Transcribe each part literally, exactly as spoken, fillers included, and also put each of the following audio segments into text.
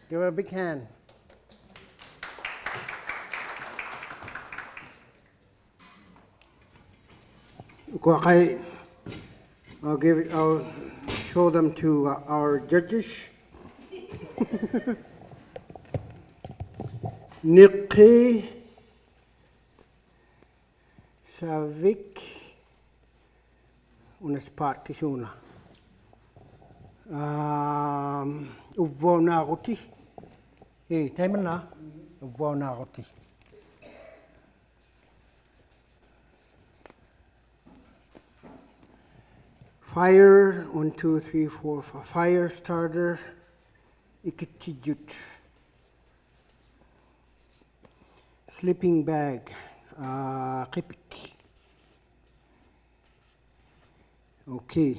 Give a big hand. Ukua qai, I'll give, I'll show them to, uh, our judges. Niqi, Savik, una spot kisuuna. Um, Uvvaunaruti. Ei, taimana. Uvvaunaruti. Fire, one, two, three, four, five. Fire starter, ikitijut. Sleeping bag, uh, qipik. Okay.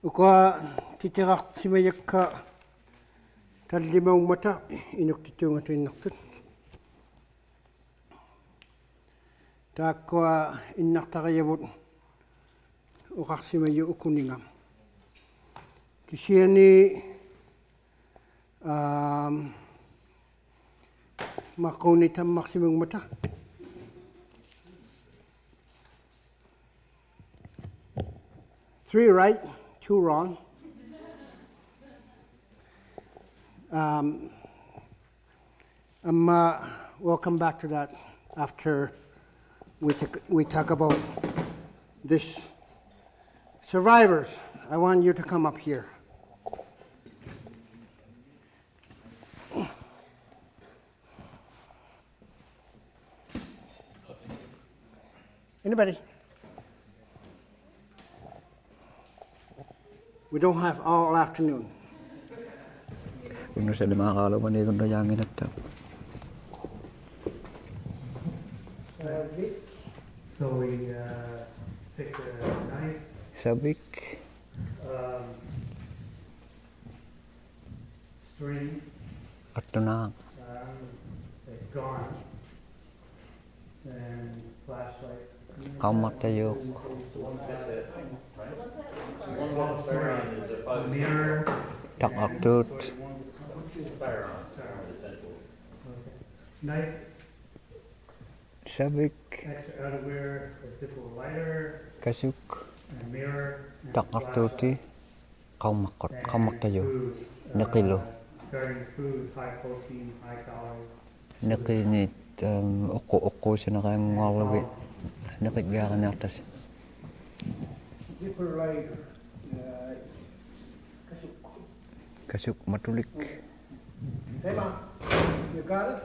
Ukua titiraqsimajakka tallimaummata inuktitungatuinnaqtut. Taakkua innaqtarijavut uqaqsimajuq ukuninga. Kisiani, um, maquuni tammaqsimaummata. Three right, two wrong. Um, um, uh, we'll come back to that after we, take, we talk about this. Survivors, I want you to come up here. Anybody? We don't have all afternoon. Unusalima qalu mani kundu yanginakta. So we, uh, pick a knife. Savik. Um, string. Qattuna. Um, a gun. And flashlight. Qaumaqtajuq. Mirror. Taqaqtuut. Knife. Savik. Extra outerwear, a zipper lighter. Kasuk. And mirror. And taqaqtuuti. Flashlight. Qaumaqqut, qaummaqtajuq, niqilu. Niqiinit, um, uqu-, uqquusinariannguarlugit, niqiggaariniaqtasi. Kasuk matulik. Hey, Ma, you got it?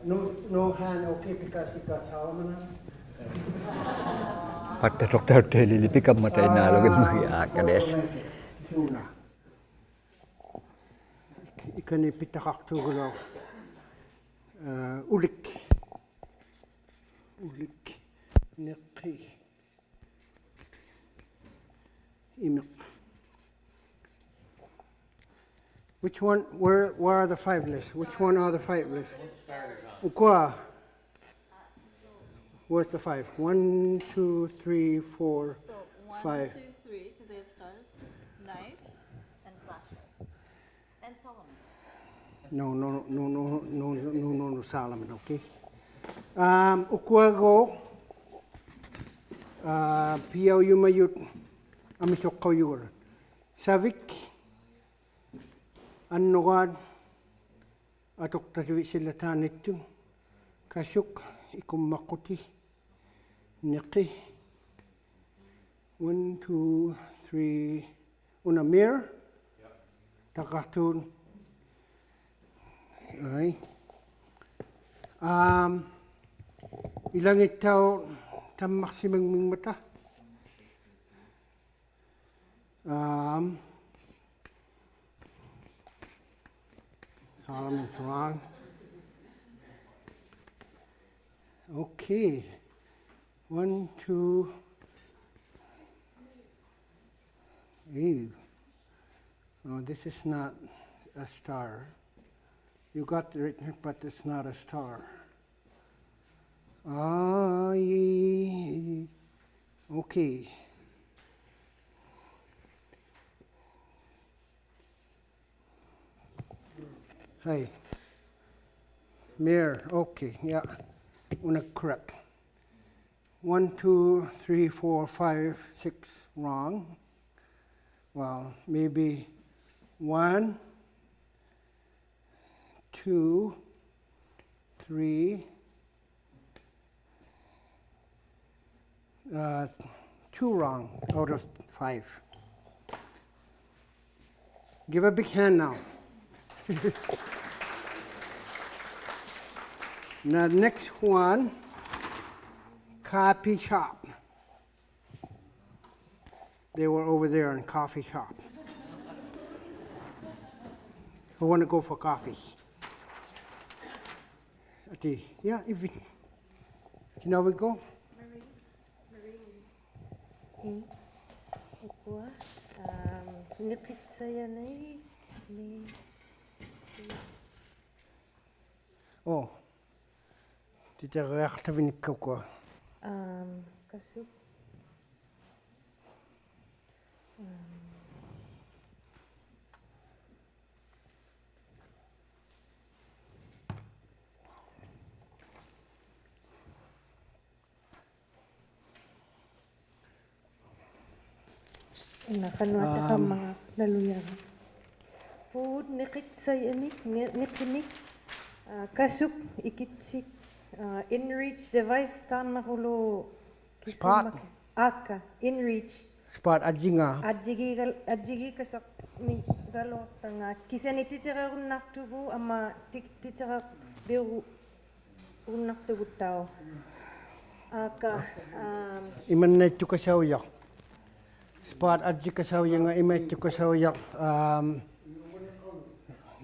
No, no hand, okay, because you got Solomon on it. Pattatuqtauttiilili pikammat ainaalugit magi aakkalias. Ikani pitaqaqtuugulauq, uh, ulik. Ulik. Niqi. Imiq. Which one, where, where are the five list? Which one are the five list? Ukua. Where's the five? One, two, three, four, five. So, one, two, three, 'cause they have stars. Knife and flashlight. And Solomon. No, no, no, Solomon, okay. Um, ukuaguuq, uh, piaujumajut, amisuqqaujugaluit. Savik, annugaat, atuqtasivisilataanittut, kasuk, ikummaqquti, niqi, one, two, three, Una mirror. Taqaqtuut. Ai. Um, ilangittauq tammaqsimangmingmata. Um, Solomon's wrong. Okay. One, two. Ew. Oh, this is not a star. You got it, but it's not a star. Ah, ye-, okay. Hey. Mirror, okay, yeah. Una correct. One, two, three, four, five, six, wrong. Well, maybe one, two, three, uh, two wrong out of five. Give a big hand now. The next one, coffee shop. They were over there in coffee shop. Who wanna go for coffee? Ati, yeah, if you, can we go? Marie, Marie. Mm. Ukua, um, niqitsayanik, ni-, Oh. Titiriaqtavinik ukua. Um, kasuk. Um, Una qanuq atiqamanga naluyara. Food, niqitsayanik, ni-, niqinik, uh, kasuk, ikitsik, uh, inReach device, taannaqulu. Spot. Kisummak-, akka, inReach. Spot, ajjinga. Ajjigigal-, ajjigikasaqmigaluaqtanga. Kisiani titirirunnaqtugut, amma ti-, titiriru-, unnaqtuguttauq. Akka, um, imannaittukasaujaq. Spot ajjikasaujanga imaittukasaujaq, um,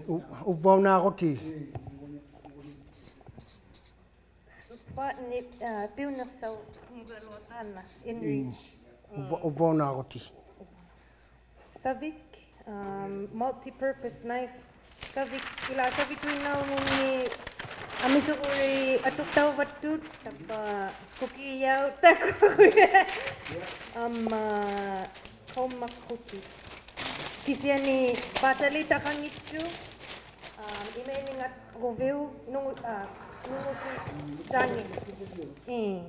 u-, uvvaunaaruti. Spot ni, uh, piunniqsaujaq mugaluataanna, inReach. Mm. Uvva-, uvvaunaaruti. Savik, um, multi-purpose knife. Savik, ila savikuinnaungunni amisururi atuqtauvattut, tapa kukijautaq. Amma, qaummakkuti. Kisiani patalit taqanngittuq, um, imainingat ruviu, nungu-, uh, nungusi tangi. Mm.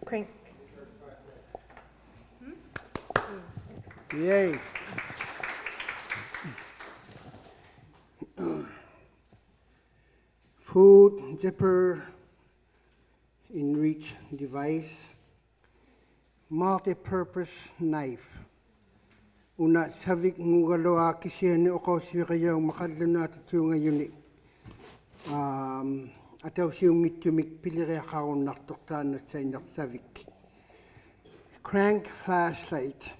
Crank. Yay. Food, zipper, inReach device, multi-purpose knife. Una savik mugaluaq kisiani uqausivirijaungmat qallunaatituungajuni. Um, atausiunngittumik piliriaqarunnaqtuq taanna sainnaq savik. Crank flashlight.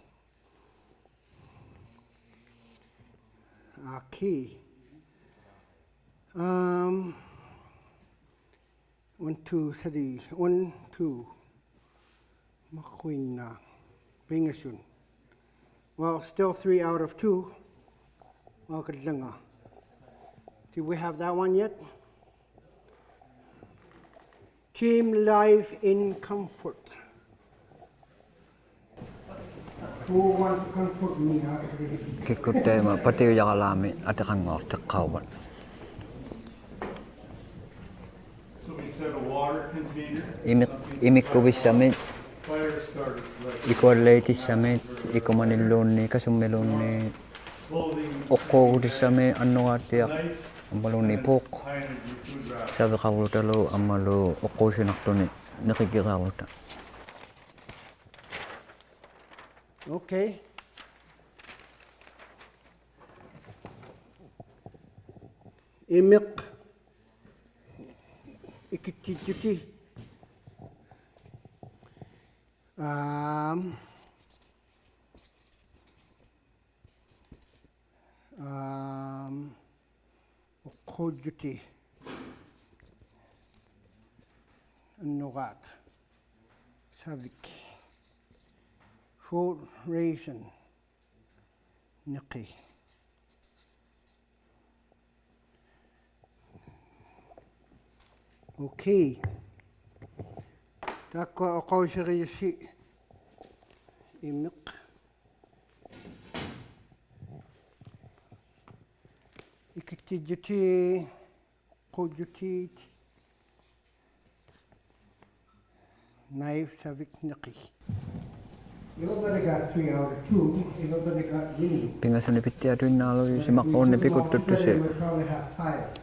Okay. Um, One, two, three. One, two. Makuinna. Pingasun. Well, still three out of two. Well, good thing, uh, did we have that one yet? Team life in comfort. Who wants to comfort me? Kikkut taima patiujaraami atiqannguaqtiqqauvat. So we set a water container, imik-, something imikkuvissamit, fire starters, like ikuallaitissamit, ikumanilluunniit, kasummiluunniit, uqquugutissamit, annugaatiaq, knife, ammaluunniit puuq, kind of your food wrap. Saviqarlutalu, ammalu uqquusinaqtunik niqigiraluta. Okay. Imiq ikittijuti. Um, um, uqquujuti. Annugaat. Savik. Food ration. Niqi. Okay. Taakkua uqausirijussi imiq. ᑭᑦᑎᔾᔪᑎ, ᖁᔾᔪᑎ, knife, ᓴᕕᒃ, ᓂᕿ. ᐱᖓᓱᓂᒃ ᐱᑦᑎᐊᑐᐃᓐᓇᕐᓗᔪᓯ ᒪᕐᕉᓐᓂᒃ ᐱᒍᑦᑐᖅᑐᓯ.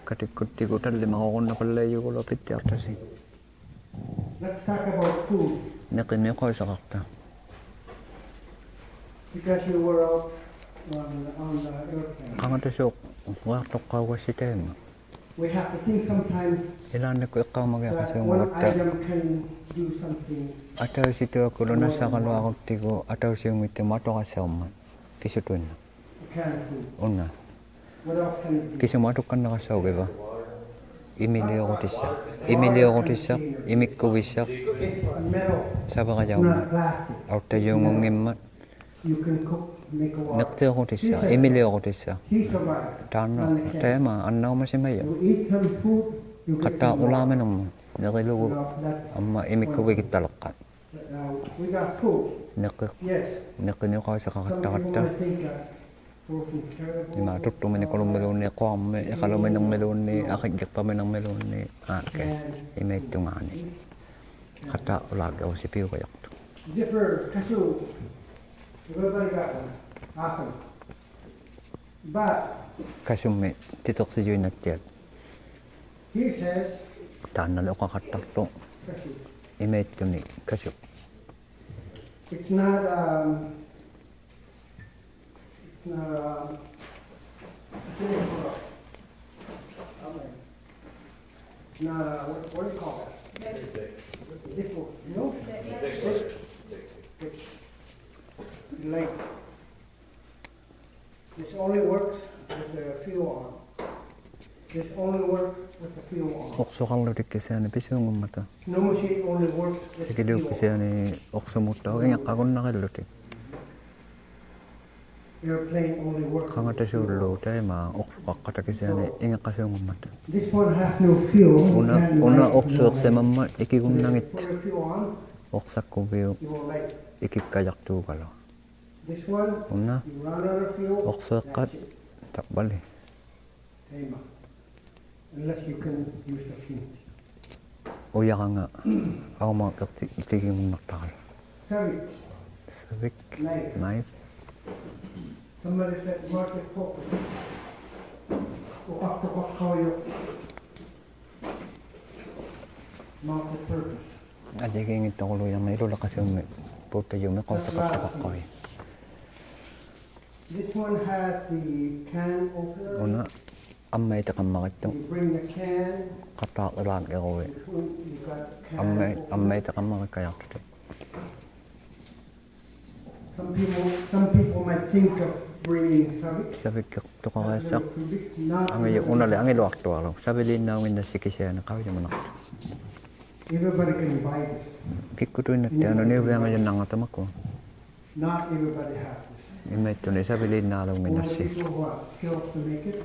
ᑲᑎᒃᑯᑦᑎᒍ ᑕᓪᓕᒪᕈᕈᓐᓇᐸᓪᓚᐃᔪᒍᓗ ᐱᑦᑎᐊᖅᑕᓯ. Let's talk about food. ᓂᕿᒻᒥᒃ ᖃᐅᔨᓴᖃᖅᑕ. Because you were out on, on the airplane. ᖃᖓᑕᓲᖅ ᐅᕙᖅᑐᖅᑲᐅᒐᔅᓯ ᑕᐃᒪ. We have to think sometimes ᐃᓛᓐᓂᒃᑯᑦ that one ᐃᖅᑲᐅᒪᒋᐊᖃᓲᖑᒐᑦᑕ. Item can do something. ᐊᑕᐅᓯᑐᐊᒃᑯᓗ more than one. ᓇᔅᓴᕋᓗᐊᕈᑦᑎᒍ ᐊᑕᐅᓯᐅᙱᑦᑐᒧᑦ ᐊᑐᕋᔅᓴᐅᒻᒪᑦ. ᑭᓱᑐᐃᓐᓇᖅ. Canned food. ᐅᓇ. What else can it be? ᑭᓱᒧᑦ ᐊᑐᒃᑲᓐᓂᕋᔅᓴᐅᒋᕙ? ᐃᒥᓕᐅᕈᑎᔅᓴᒃ. ᐃᒥᓕᐅᕈᑎᔅᓴᒃ. ᐃᒥᒃᑯᕕᔅᓴᒃ. It's metal. ᓴᕕᕋᔭᐅᒻᒪᑦ. It's not plastic. ᐊᐅᑦᑕᔫᖑᙱᒻᒪᑦ. You can cook, make a lot. ᓂᕐᕕᐅᕈᑎᔅᓴᒃ. She said, ᐃᒥᓕᐅᕈᑎᔅᓴᒃ. He's a writer. ᑖᓐᓇ ᑕᐃᒪ ᐊᓐᓇᐅᒪᓯᒪᔪᖅ. You eat some food, you get some water. ᖃᑕ ᐅᓛᒪᓂᕐᒧᑦ. ᓂᕆᓗᒍ. You know, that's ᐊᒻᒪ ᐃᒥᒃᑯᕕᒋᑦᑕᓕᖅᑲᑦ. But, uh, we got food. ᓂᕿ-, yes. ᓂᕿᖃᐅᓯᖃᖃᑦᑕᕋᑦᑕ. Some people might think that frozen terrible. ᐃᒫ ᑐᒃᑐᒥᓂᑯᓗᒻᒥᓘᓐᓃᑦ, ᖁᐊᕐᒥᒃ ᐃᖃᓗᒥᓂᕐᒥᓘᓐᓃᑦ, ᐊᕿᒡᒋᖅᐸᒥᓂᕐᒥᓘᓐᓃᑦ, ᐋᒃᑲ, ᐃᒪᐃᑦᑐᖓᓂᒃ. ᖃᑕ ᐅᓛᒃᑲ ᐅᓯ ᐱᐅᒐᔭᖅᑐᖅ. Zipper, cashew. Everybody got one. Awesome. But ᑲᓱᒥᒃ ᑎᑎᖅᓯᔪᐃᓐᓇᑦᑎᐊᑦ. He says, ᑖᓐᓇᓕ ᐅᖃᖃᑦᑕᖅᑐᖅ. Cashew. ᐃᒪᐃᑦᑐᓂᒃ ᑲᓱ. It's not, um, it's not, um, it's not, uh, what, what do you call that? This one, no? It's, it's late. This only works with the fuel on. This only works with the fuel on. ᐅᖅᓱᖃᕐᓗᑎᒃ ᑭᓯᐊᓂ ᐱᓲᖑᒻᒪᑕ. No machine only works with the fuel on. ᓯᑭᓕᐅᑉ ᑭᓯᐊᓂ ᐅᖅᓱᒧᑦᑕᐅᖅ ᐃᖏᕐᕋᒍᓐᓇᕆᓪᓗᑎᒃ. Airplane only works with the fuel on. ᖃᖓᑕᓲᓪᓗ ᑕᐃᒪ ᐅᖅᓱᖃᖅᑲᑕ ᑭᓯᐊᓂ ᐃᖏᕐᕋᓲᖑᒻᒪᑕ. This one has no fuel, you can't ride it. ᐅᓇ, ᐅᓇ ᐅᖅᓱᖅᓯᒪᒻᒪᑦ ᐃᑭᒍᓐᓇᖏᑦ. Put the fuel on, ᐅᖅᓴᒃᑯᕕᐅᒃ you will late. ᐃᑭᒃᑲᔭᖅᑑᒐᓗᐊᖅ. This one, ᐅᓇ, you run out of fuel, ᐅᖅᓱᖅᑲᑦ, that's it. ᑕᕝᕙᓕ. ᑕᐃᒪ. Unless you can use the flint. ᐅᔭᕋᖓ ᐊᐅᒪᖅᑎ ᑎᑭᒍᓐᓇᖅᑕᕋᓗ. ᓴᕕᒃ. ᓴᕕᒃ. Knife. Knife. Somebody said multi-purpose. ᐅᖃᖅᑐᖃᖅᑲᐅᔪᖅ. Multi-purpose. ᐊᔾᔨᒌᙱᑦᑐᑯᓗᐃᔭᕐᓂᒃ ᐃᓗᓕᖅᑲᓯᐅᒻᒥᒃ ᐴᑦᑕᔫᒥᒃ ᖃᐅᔨᓴᖃᖅᑐᖃᖅᑲᐅᔪᖅ. This one has the can opener. ᐅᓇ ᐊᒻᒪᐃᑎᖃᒻᒪᕆᑦᑐᖅ. You bring the can. ᖃᑕᕐᓗᓛᒃ ᐃᕈᕕᑦ. This one, you got can opener. ᐊᒻᒪᐃ-, ᐊᒻᒪᐃᑎᖃᒻᒪᕆᒃᑲᔭᖅᑐᑎᒃ. Some people, some people might think of bringing ᓴᕕᒃ. ᓴᕕᒃ ᑐᖃᕋᐃᓴᖅ. Not ᐊᖓᔪ-, everybody. ᐅᓇᓕ ᐊᖏᓗᐊᖅᑐᐊᓗᒃ. ᓴᕕᓕᓐᓇᐅᖏᓐᓇᔅᓯ ᑭᓯᐊᓂ ᖃᐅᔨᒪᓇᖅᑐᖅ. Everybody can buy this. ᑭᒃᑯᑐᐃᓐᓇᑦᑎᐊᖅ ᓄᓂᐅᕕᐊᖓᔪᓐᓇᕐᖓᑕ ᒪᒃᑯᐊ. Not everybody has this. ᐃᒪᐃᑦᑐᓂᒃ ᓴᕕᓕᓐᓈᓘᖏᓐᓇᔅᓯ. Only people who have skills to make it.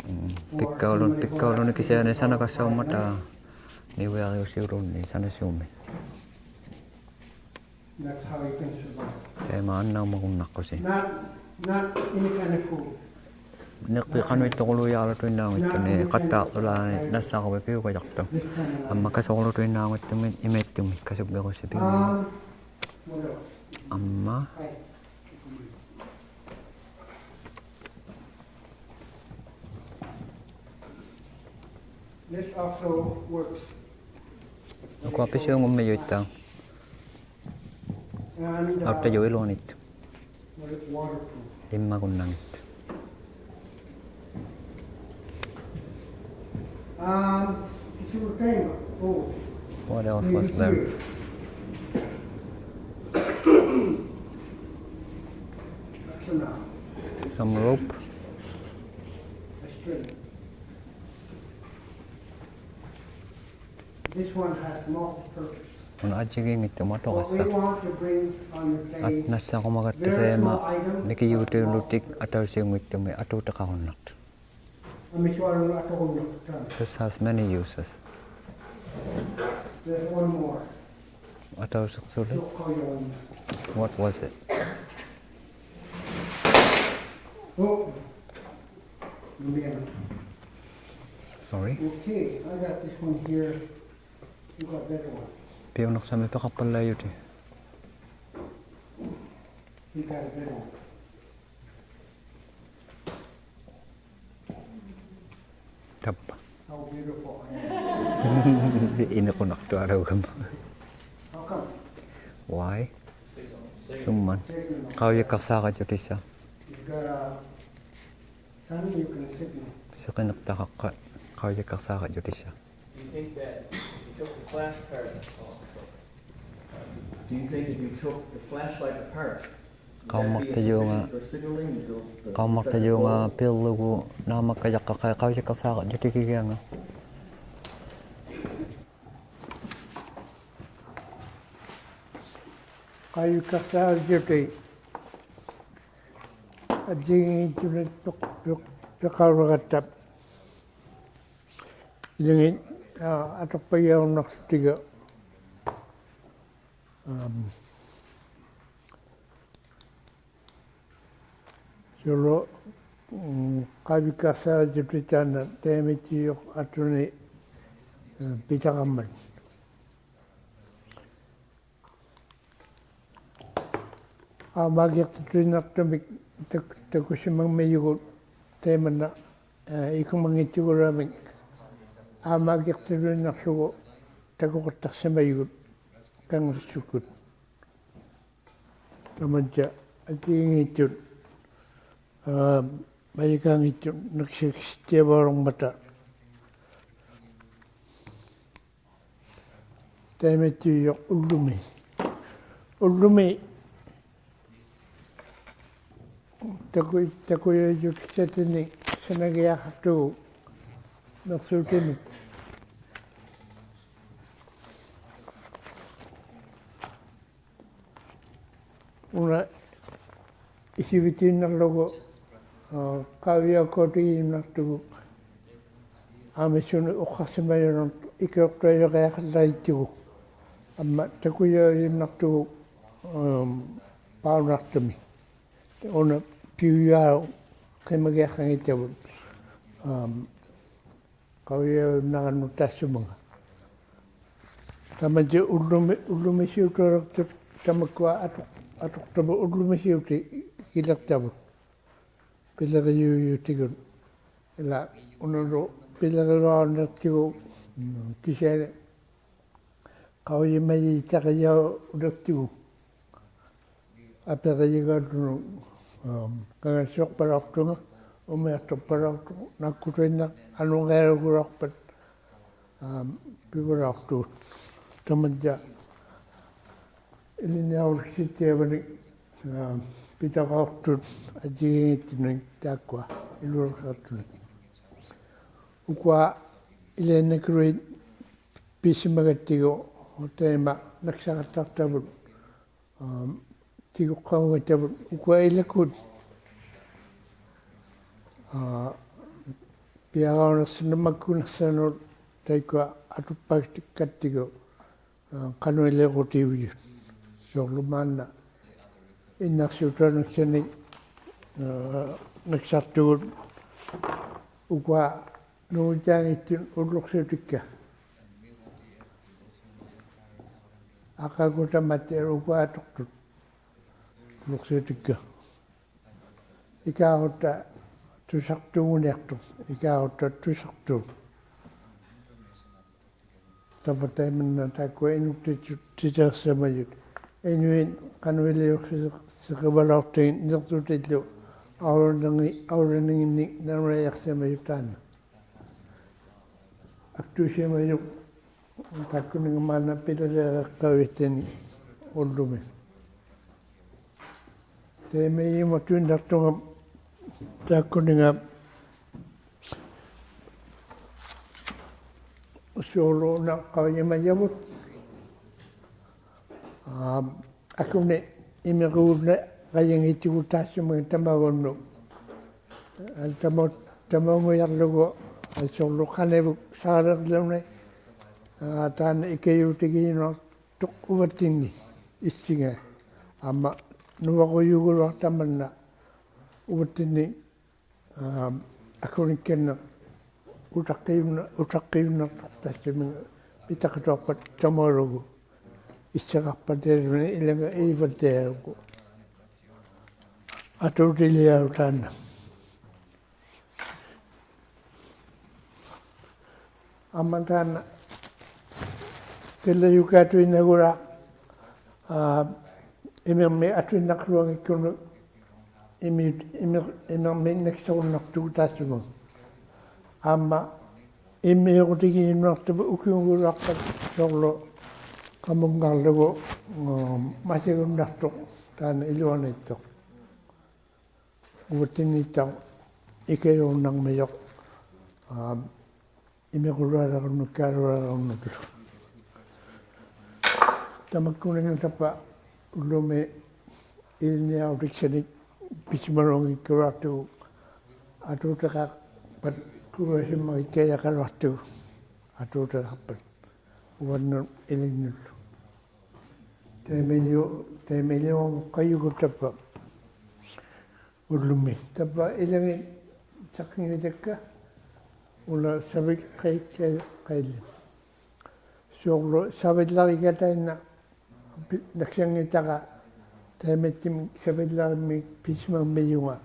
ᒻᒻ. Or ᐱᒃᑲᐅᓗ-, somebody who ᐱᒃᑲᐅᓗᓂ has ᑭᓯᐊᓂ to buy it. ᓴᓇᒐᔅᓴᐅᒻᒪᑕ. ᓂᐅᕕᐊᕆᐅᓯᐅᓘᓐᓃᑦ ᓴᓇᓲᒥᒃ. That's how you can survive. ᑕᐃᒪ ᐊᓐᓇᐅᒪᒍᓐᓇᖅᑯᓯ. Not, not any kind of food. ᓂᕿᖃᓄᐃᑦᑐᑯᓗᐃᔮᓗᑐᐃᓐᓇᐅᙱᑦᑐᓂᒃ, ᖃᑕᕐᓗᓛᓂᒃ ᓇᔅᓴᕈᕕᑦ ᐱᐅᒐᔭᖅᑐᖅ. This kind of line. ᐊᒻᒪ ᑲᓱᕈᓗᑐᐃᓐᓇᐅᙱᑦᑐᒥᒃ, ᐃᒪᐃᑦᑐᒥᒃ, ᑲᓱᕝᕕᕈᓯ ᐱᒻᒥ. Um, what else? ᐊᒻᒪ. Hey. This also works. ᐅᑯᐊ ᐱᓯᐅᖑᒻᒥᔪᐃᑦᑕᐅᖅ. And, uh, ᐊᐅᑦᑕᔪᖅ ᐃᓗᐊᓂᑦ. Waterproof. ᐃᒻᒪᒍᓐᓇᖏᑦ. Um, what else was there? Some rope. This one has multi-purpose. ᐅᓇ ᐊᔾᔨᒌᙱᑦᑐᒧᑦ ᐊᑐᕋᔅᓴᖅ. What we want to bring on the plane, ᐊᑦ ᓇᔅᓴᕈᒪᒐᑦᑕ very ᑕᐃᒪ small item, ᓂᑭᔫᑎᐅᓗᑎᒃ ᐊᑕᐅᓯᐅᙱᑦᑐᒥᒃ ᐊᑑᑎᖃᕈᓐᓇᖅᑐᖅ. This has many uses. There's one more. ᐊᑕᐅᓯᖅᓱᓕ. What was it? Oh. Sorry. Okay, I got this one here. You got better one. Piunaqsamik piqaqpallaajutit. He got a better one. Tappa. How beautiful I am. Iniqunaqtuaraugama. How come? Why? Summan. Qaujikkaqsaaqajjutissa. You've got a Siqiniqtaqaqqa qaujikkaqsaaqajjutissa. Do you think that if you took the flash card, do you think if you took the flashlight apart, would that be a sufficient for signaling the, the, the federal call? Qaumaqtajuunga, qaumaqtajuunga piullugu naammakkajaqqa qaujikkaqsaaqajjutigigianga. Qaujikkaqsaaqajjutit. Ajjigiinngittunik piq-, piq-, piqaulagatta. Ilangit, aa, atuqpagiarunnaqsutiga. Am, sulu, mm, qaujikkaqsaaqajjutit taanna taimattujuq atuni, eh, pitaqammat. Aamaagiqtituinnaqtumik tak-, takusimangmajugut taimanna, aa, ikumanngittugulamik aamaagiqtituinnaqługu takuqattaqsimajugut Kangurissukkut. Tamatsa ajjigiinngittut, aa, majakaanngittunik naksiksittiavaalungmata. Taimattujuq ullumi. Ullumi taku-, takujujutiksatinnik sanagiaqaqtugut niqsuutimik. Una isivitiinnarlugu, aa, qaujiakkuutigiinnaqtugut. Aamma suni uqqaqsimajunaqtuq ikiuqtuajuqiaqallaittugut. Aamma takujujunnaqtugut, am, paunaqtumi. Una piujauq qimagiaqqanngitavut. Am, qaujijunnaqannut tassumanga. Tamatsa ullumi, ullumisiutuliqtut tamakkua atuq-, atuqtavut ullumisiutigiliqtavut. Pilirijuujutigut. Ilaa unalu pilirijuaunniqtigu, mm, kisiani qaujimajittaqijauniqtigu. Apirijagaalluni, am, kangassuuqpalauqtunga, umiaqtuqpalauqtunga, nakkutuinnaq, anugialugulauqpat, am, pivalauqtugut. Tamatsa ilinniaruliksittiavanik, am, pitaqauqtut ajjigiinngittunik taakkua iluliqaqtunik. Ukua iliannakulugit piisimagattigu taima naksaqattaqtavut, am, tiguqqaugitavut ukua ilakkut, aa, piaqauniqsanut makkuuniqsanut taikkua atuqpaktigu, aa, qanuiliqutiujut. Suurlu maanna innaqsiutuaniksanik, aa, naksaqtugut ukua nungujjaanngittut ulluqsiutikka. Aqagu tamatta ukua atuqtut ulluqsiutikka. Ikaarutta tusaqtuunguniaqtuq, ikaarutta tusaqtuut. Tapa taimanna taakkua inuktitut titiqsimajut. Inuit qanuiliuqsiqivalauqtungit niqsutillu aulaningi-, aulaninginnik nanulajaqsimajut taanna. Aktuusimajuq taakkuninga maanna piliriiqaujattinik ullumi. Taimajiumatuinnaqtunga taakkuninga suurlu una qaujimajavut. Am, akuni imiruuna qajanngittugut tassumanga tamagunnut. Tama-, tamaungujarlugu, aa, suurlu qanivuk saaliqłuni, aa, taanna ikajuutigiinnaqtuq uvattinni issinga. Aamma nuvagujuguluaq tamanna uvattinni, am, ᖁᓂᒃᑲᓐᓂᖅ ᐅᑕᖅᑭᔪᓐᓇ-, ᐅᑕᖅᑭᔪᓐᓇᖅᑕᖅᑕᓯᒥᖓ ᐱᑕᖃᑐᐊᖅᐸᑦ ᑕᒪᐅᓗᒍ. ᐃᒃᓴᖃᖅᐸᑦ ᑕᐃᓐᓇ ᐃᓚᖓ ᐃᕙᓪᑎᐊᓗᒍ. ᐊᑑᑎᓕᐊᓗᒃ ᑖᓐᓇ. ᐊᒻᒪ ᑖᓐᓇ ᑎᓪᓚᔪᑳᑐᐃᓐᓇᒍᓚ, ᐋ, ᐃᒥᕐᒥᒃ ᐊᑐᐃᓐᓇᖅᑐᐊᙱᒃᑯᓐᓄᑦ ᐃᒥ-, ᐃᒥ-, ᐃᒥᕐᒥᒃ ᓇᒃᓯᕈᓐᓇᖅᑐᒍᑦ ᑖᔅᓱᒧᖓ. ᐊᒻᒪ ᐃᒻᒥᔪᖅᑎᒋᔪᓐᓇᖅᑕᕗᑦ ᐅᑭᐅᖑᓗᐊᖅᐸᑦ ᓲᕐᓗ ᖃᒧᙵᕐᓗᒍ, ᒻ, ᒪᓯᒍᓐᓇᖅᑐᖅ ᑖᓐᓇ ᐃᓗᐊᓃᑦᑐᖅ. ᐅᕙᑦᑎᓐᓂᑦᑕᐅᖅ ᐃᑲᔫᕐᓇᕐᒥᔪᖅ, ᐋ, ᐃᒥᕈᓗᐊᓕᕈᓐᓄᒃᑳᓗᐊᓕᕈᓐᓄᒃ. ᑕᒪᒃᑯᓂᖓ ᑕᕝᕙ ᐅᓪᓗᒥ ᐃᓕᓐᓂᐊᕈᑎᒃᓴᓂᒃ ᐱᓯᒪᓗᙱᒃᑲᓗᐊᖅᑐᒍᑦ ᐊᑑᑎᖃᖅᐸᑦ ᑯᓗᐊᓯᒪᒋᒃᑲᔭᖃᓗᐊᖅᑐᒍᑦ ᐊᑑᑎᖃᖅᐸᑦ ᐅᕙᓐᓄᑦ ᐃᓕᓐᓄᓪᓗ. ᑕᐃᒪᐃᓕᐅ-, ᑕᐃᒪᐃᓕᐅᖑᖃᔪᒍᑦ ᑕᕝᕙ. ᐅᓪᓗᒥ. ᑕᕝᕙ ᐃᓚᖏᑦ ᓴᖅᑭᙱᑕᒃᑲ. ᐅᓇ ᓴᕕᒃ ᖃᐃ-, ᖃᐃ-, ᖃᐃᓕ. ᓲᕐᓗ ᓴᕕᓪᓚᕆᒐᑕᐃᓐᓇ ᐱ-, ᓇᒃᓯᙱᑕᕋ ᑕᐃᒪᐃᑦᑎᒥᒃ ᓴᕕᓪᓚᕆᒻᒥᒃ ᐱᓯᒪᒻᒥᔪᖓ.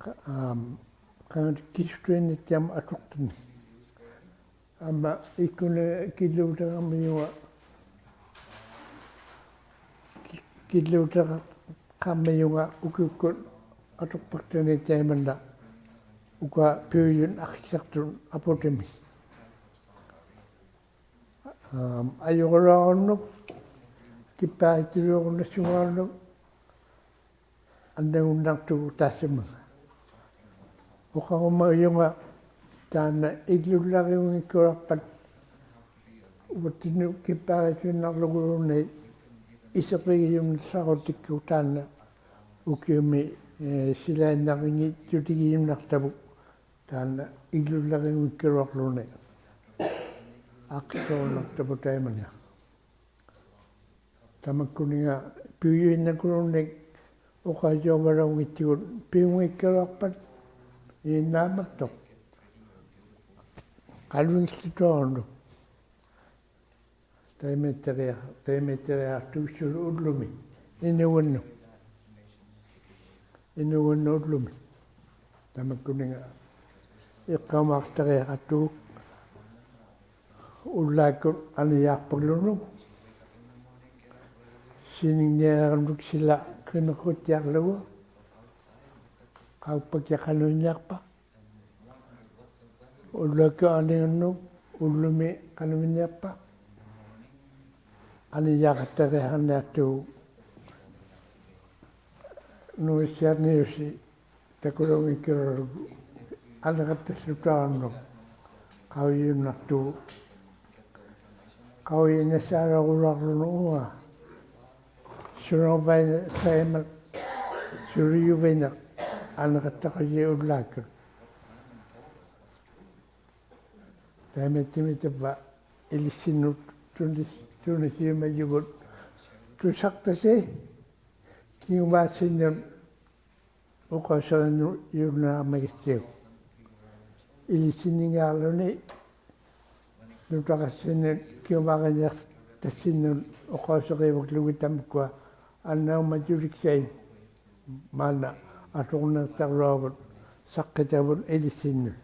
ᖃ-, ᐋᒻ, ᖃᖓᑦ ᑭᓱᑐᐃᓐᓇᑦᑎᐊᒻᒪᑦ ᐊᑐᖅᑕᓂ. ᐊᒻᒪ ᐃᒃᑯᓂᖓ ᑭᓪᓗᑕᕋᒻᒥᔪᖓ, ᑭ-, ᑭᓪᓗᑕᕋᒻᒥᔪᖓ ᐅᑭᐅᒃᑯᑦ ᐊᑐᖅᐸᒃᑕᓂ ᑕᐃᒪᓐᓇ ᐅᑯᐊ ᐱᐅᔪᑦ ᐊᕿᒃᓴᖅᑐᑦ ᐊᐳᑎᒥ. ᐋᒻ, ᐊᔪᕈᓗᐊᕈᓐᓄᒃ, ᑭᑉᐹᕆᑦᑐᓗᐊᕈᓐᓇᓱᖓᕈᓐᓄᒃ, ᐊᓐᓇᒍᓐᓇᖅᑐᒍᑦ ᑖᔅᓱᒧᖓ. ᐅᖃᕈᒪᔪᖓ ᑖᓐᓇ ᐃᒡᓗᓪᓚᕆᐅᙱᒃᑲᓗᐊᖅᐸᑦ ᐅᕙᑦᑎᓐᓄᑦ ᑭᑉᐹᕆᑐᐃᓐᓇᕐᓗᒍᓘᓐᓃᑦ ᐃᓯᕐᕆᒋᔪᓐᓇᓵᕈᑎᒃᑯᑦ ᑖᓐᓇ ᐅᑭᐅᒥ, ᐄ, ᓯᓚᐃᓐᓇᕆᙱᑦᑐᑎᒋᔪᓐᓇᖅᑕᕗᑦ ᑖᓐᓇ ᐃᒡᓗᓪᓚᕆᐅᙱᒃᑲᓗᐊᕐᓗᓂ ᐊᖅᑭᓴᐅᓐᓇᖅᑕᕗᑦ ᑕᐃᒪᓐᓇ. ᑕᒪᒃᑯᓂᖓ ᐱᐅᔪᐃᓐᓇᑯᓘᓐᓃᑦ ᐅᖃᔪᕙᓚᐅᙱᑦᑐᒍᑦ ᐱᐅᙱᒃᑲᓗᐊᖅᐸᑦ ᐃᓐᓇᒻᒪᑦᑐᖅ. ᖃᓗᐃᖕᖢᑐᐊᕈᓐᓄᒃ. ᑕᐃᒪᐃᑦᑕᕆᐊ-, ᑕᐃᒪᐃᑦᑕᕆᐊᖅᑐᒃᓱᓗ ᐅᓪᓗᒥ. ᐃᓅᖓᓐᓄᑦ. ᐃᓅᖓᓐᓄᑦ ᐅᓪᓗᒥ. ᑕᒪᒃᑯᓂᖓ ᐃᖅᑲᐅᒪᖅᑕᕆᐊᖃᑦᑐᒍᑦ ᐅᓪᓛᒃᑯᑦ ᐊᓂᔮᖅᐸᒃᖢᓄᒃ. ᓯᓂᖕᓂᐊᕋᓐᓄᒃ ᓯᓚ ᕿᒥᖁᑦᑎᐊᕐᓗᒍ. ᖃᐅᑉᐸᑭᐊᖅ ᖃᓄᐃᓐᓂᐊᖅᐸ. ᐅᓪᓛᒃᑯᑦ ᐊᓂᖓᓐᓄᒃ, ᐅᓪᓗᒥ ᖃᓄᐃᓐᓂᐊᖅᐸ. ᐊᓂᔮᖃᑦᑕᕆᐊᕐᓂᐊᖅᑐᒍᑦ ᓄᐃᑦᓯᐊᕐᓂᐅᓯ ᑕᑯᓚᐅᙱᒃᑲᓗᐊᕐᓗᒍ ᐊᓂᖃᑦᑕᖅᖢᑕᕋᓐᓄᒃ ᖃᐅᔨᔪᓐᓇᖅᑐᒍᑦ. ᖃᐅᔨᓇᓵᓚᐅᕈᓗᐊᕐᓗᓄᒃ ᐅᖓ. ᓱᓇᐅᕙᐃ ᓴᐃᒪ-, ᓱᓕᔪᕕᓂᖅ ᐊᓂᖃᑦᑕᖅᑲᓯ ᐅᓪᓛᒃᑯᑦ. ᑕᐃᒪᐃᑦᑐᒥ ᑕᕝᕙ ᐃᓕᔅᓯᓐᓄᑦ ᑐᓂᓯ-, ᑐᓂᓯᔪᒪᔪᒍᑦ ᑐᓴᖅᑕᓯ ᑭᖑᒫᑦᓯᓐᓄᑦ ᐅᖃᐅᓯᕆᓐᓄ-, ᔪᓐᓇᕐᒥᒋᑦᓯᐅᒃ. ᐃᓕᔅᓯᓐᓂᙶᕐᓗᓂ ᓄᑕᖅᑲᑦᓯᓐᓄᑦ ᑭᖑᒫᕆᓂᐊᖅᑕᑦᓯᓐᓄᑦ ᐅᖃᐅᓯᕆᕙᒃᖢᒋᑦ ᑕᒪᒃᑯᐊ ᐊᓐᓇᐅᒪᔾᔪᑎᒃᓴᐃᑦ ᒫᓐᓇ ᐊᑐᕐᓂᖅᑕᕐᓗᐊᕗᑦ ᓴᖅᑭᑕᕗᑦ ᐃᓕᔅᓯᓐᓄᑦ.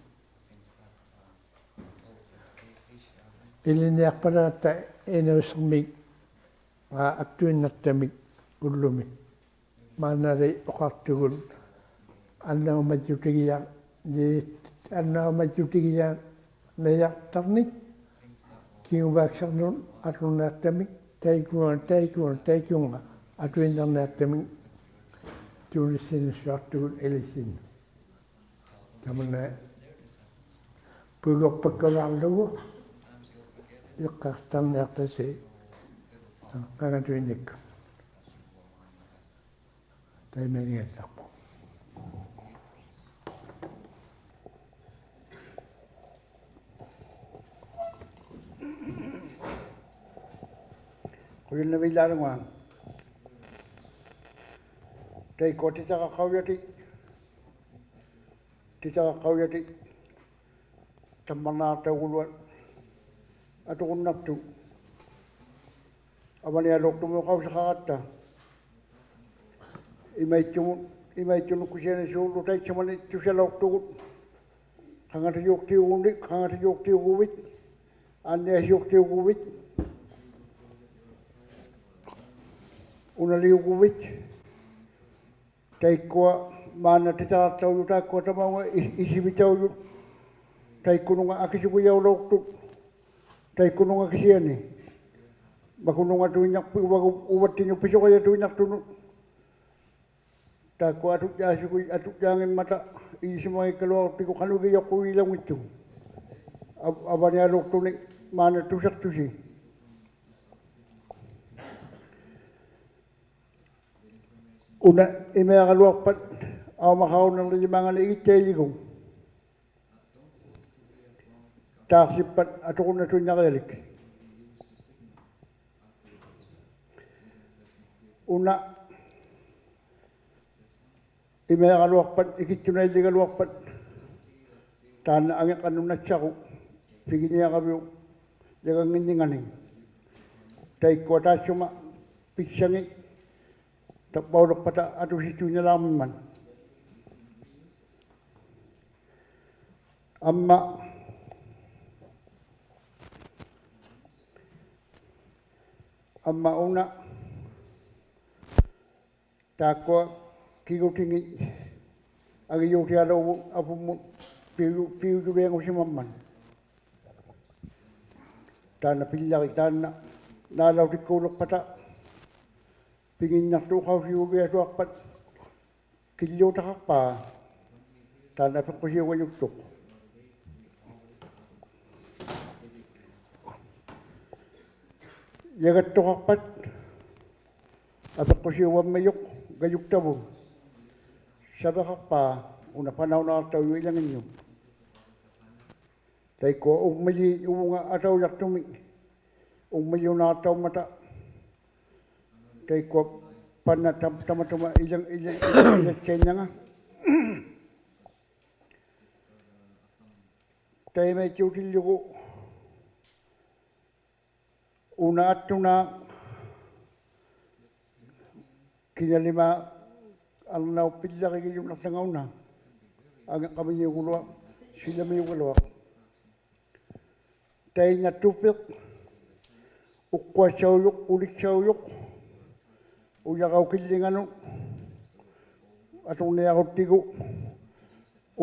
ᐃᓕᓐᓂᐊᖅᐸᓚᖅᑕ ᐃᓅᓯᕐᒥᒃ, ᐋ, ᐊᒃᑐᐃᓐᓇᖅᑕᒥᒃ ᐅᓪᓗᒥ. ᒫᓐᓇᓕ ᐅᖃᖅᑐᒍᑦ ᐊᓐᓇᐅᒪᔾᔪᑎᒋᔭ-, ᓂ-, ᐊᓐᓇᐅᒪᔾᔪᑎᒋᔭᕐᓂᐊᖅᑕᕐᓂᒃ ᑭᖑᒫᒃᓴᕐᓄᑦ ᐊᑐᕐᓂᐊᖅᑕᒥᒃ ᑕᐃᑯᓐ-, ᑕᐃᑯᓐ-, ᑕᐃᑯᖓ ᐊᑐᐃᓐᓇᕐᓂᐊᖅᑕᒥᒃ ᑐᓂᓯᓐᓄᓱᐊᖅᑐᒍᑦ ᐃᓕᔅᓯᓐᓄᑦ. ᑕᒪᓐᓇ ᐳᒍᖅᐸᒃᑲᓗᐊᕐᓗᒍ ᐃᖅᑲᖅᑕᕐᓂᐊᖅᑕᓯ ᖃᖓᑐᐃᓐᓇᒃᑯ. ᑕᐃᒪᐃᙱᐊᓪᓚᖅᐳᖅ. ᖁᔭᓐᓇᕕᓪᓚᓗᖓ. ᑕᐃᒃᑯᐊ ᑎᑎᕋᖃᐅᔭᑎᑦ. Titaqaqaujatik tammarnaaqtauguluat aturunnaqtut. Avanialuaqtumut qausaqaratta. Imaittumut, imaittunut kisiani suurlu taitsumani tusalauqtugut. Qangatajuuqtiugunik, qangatajuuqtiuguvit, anniasiuqtiuguvit, unaliuguvit. Taikkua maanna titaqaqtaujut taakkua tamaunga i-, isivitaujut. Taikkununga akisugijaulauqtut. Taikkununga kisiani. Makunungatuinnaqput uvagu-, uvattinut pisuqajatuinnaqtunut. Taakkua atujjaasugi, atujjaanngimmata ilisimangikkaluaqtigu qanuigijauqquujilaunngittuq. Av-, avanialuaqtunik maanna tusaqtusi. Una imiaraluaqpat aumaqarunirlijimaangani igittajijigu. Taaqsippat aturunnatuinnarialik. Una imiaraluaqpat ikittunailligaluaqpat taanna angiqqannut nassaru piginiaraviuq jagannginninganik. Taikkua taassuma pissangit tavvauliqpata atusittuinnalaarmimmat. Amma, amma una taakkua kigutingit angijuutialauvut apummut piu-, piujuliangusimammat. Taanna pillarik taanna naalautikkuuliqpata piginnaqtuqausiuliasuaqpat killuutaqaqpaa taanna apiqqusiugajuttuq. Jagattuqaqpat apiqqusiuvammijuq gajuktavut. Saviqaqpaa una panaunaqtaujuq ilanginnut. Taikkua ungmijit uvunga ataujaqtumik ungmijunaqtaummata. Taikkua pana tam-, tamatuma ilang-, ilang-, ilatsainnanga. Taimaittuutillugu una attunaaq kinalimaaq arnaup pillarigijunnaqłanga una angiqqamijiuguluaq silamiugaluaq. Tainna tupiq uqquassaujuq, uliksaujuq, ujaraukillinganut aturniaruttigu,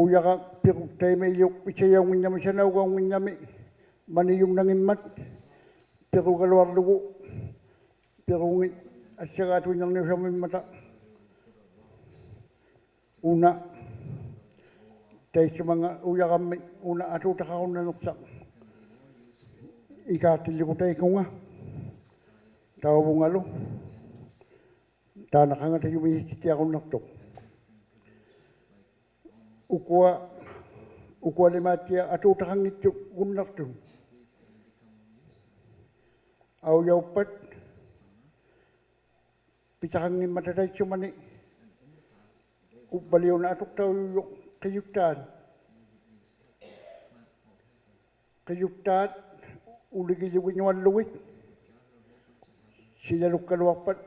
ujara piru-, taimaijuq pitsajaunnginnami, sanaugaunnginnami, manijunnanngimmat, pirugaluarlugu, pirungit assagaatuinnarniusammimmata. Una taissumanga ujarammik una atuutaqarunnaniqsaq ikaaqtillugu taikunga tauvungalu taanna qangatajumiittiarunnaqtuq. Ukua, ukualimaattiaq atuutaqanngittugunnaqtut. Aujauppat pitaqanngimmata taitsumani uvvaliuna atuqtaujuq qijuttaat. Qijuttaat uligijuginuallugit silalukkaluaqpat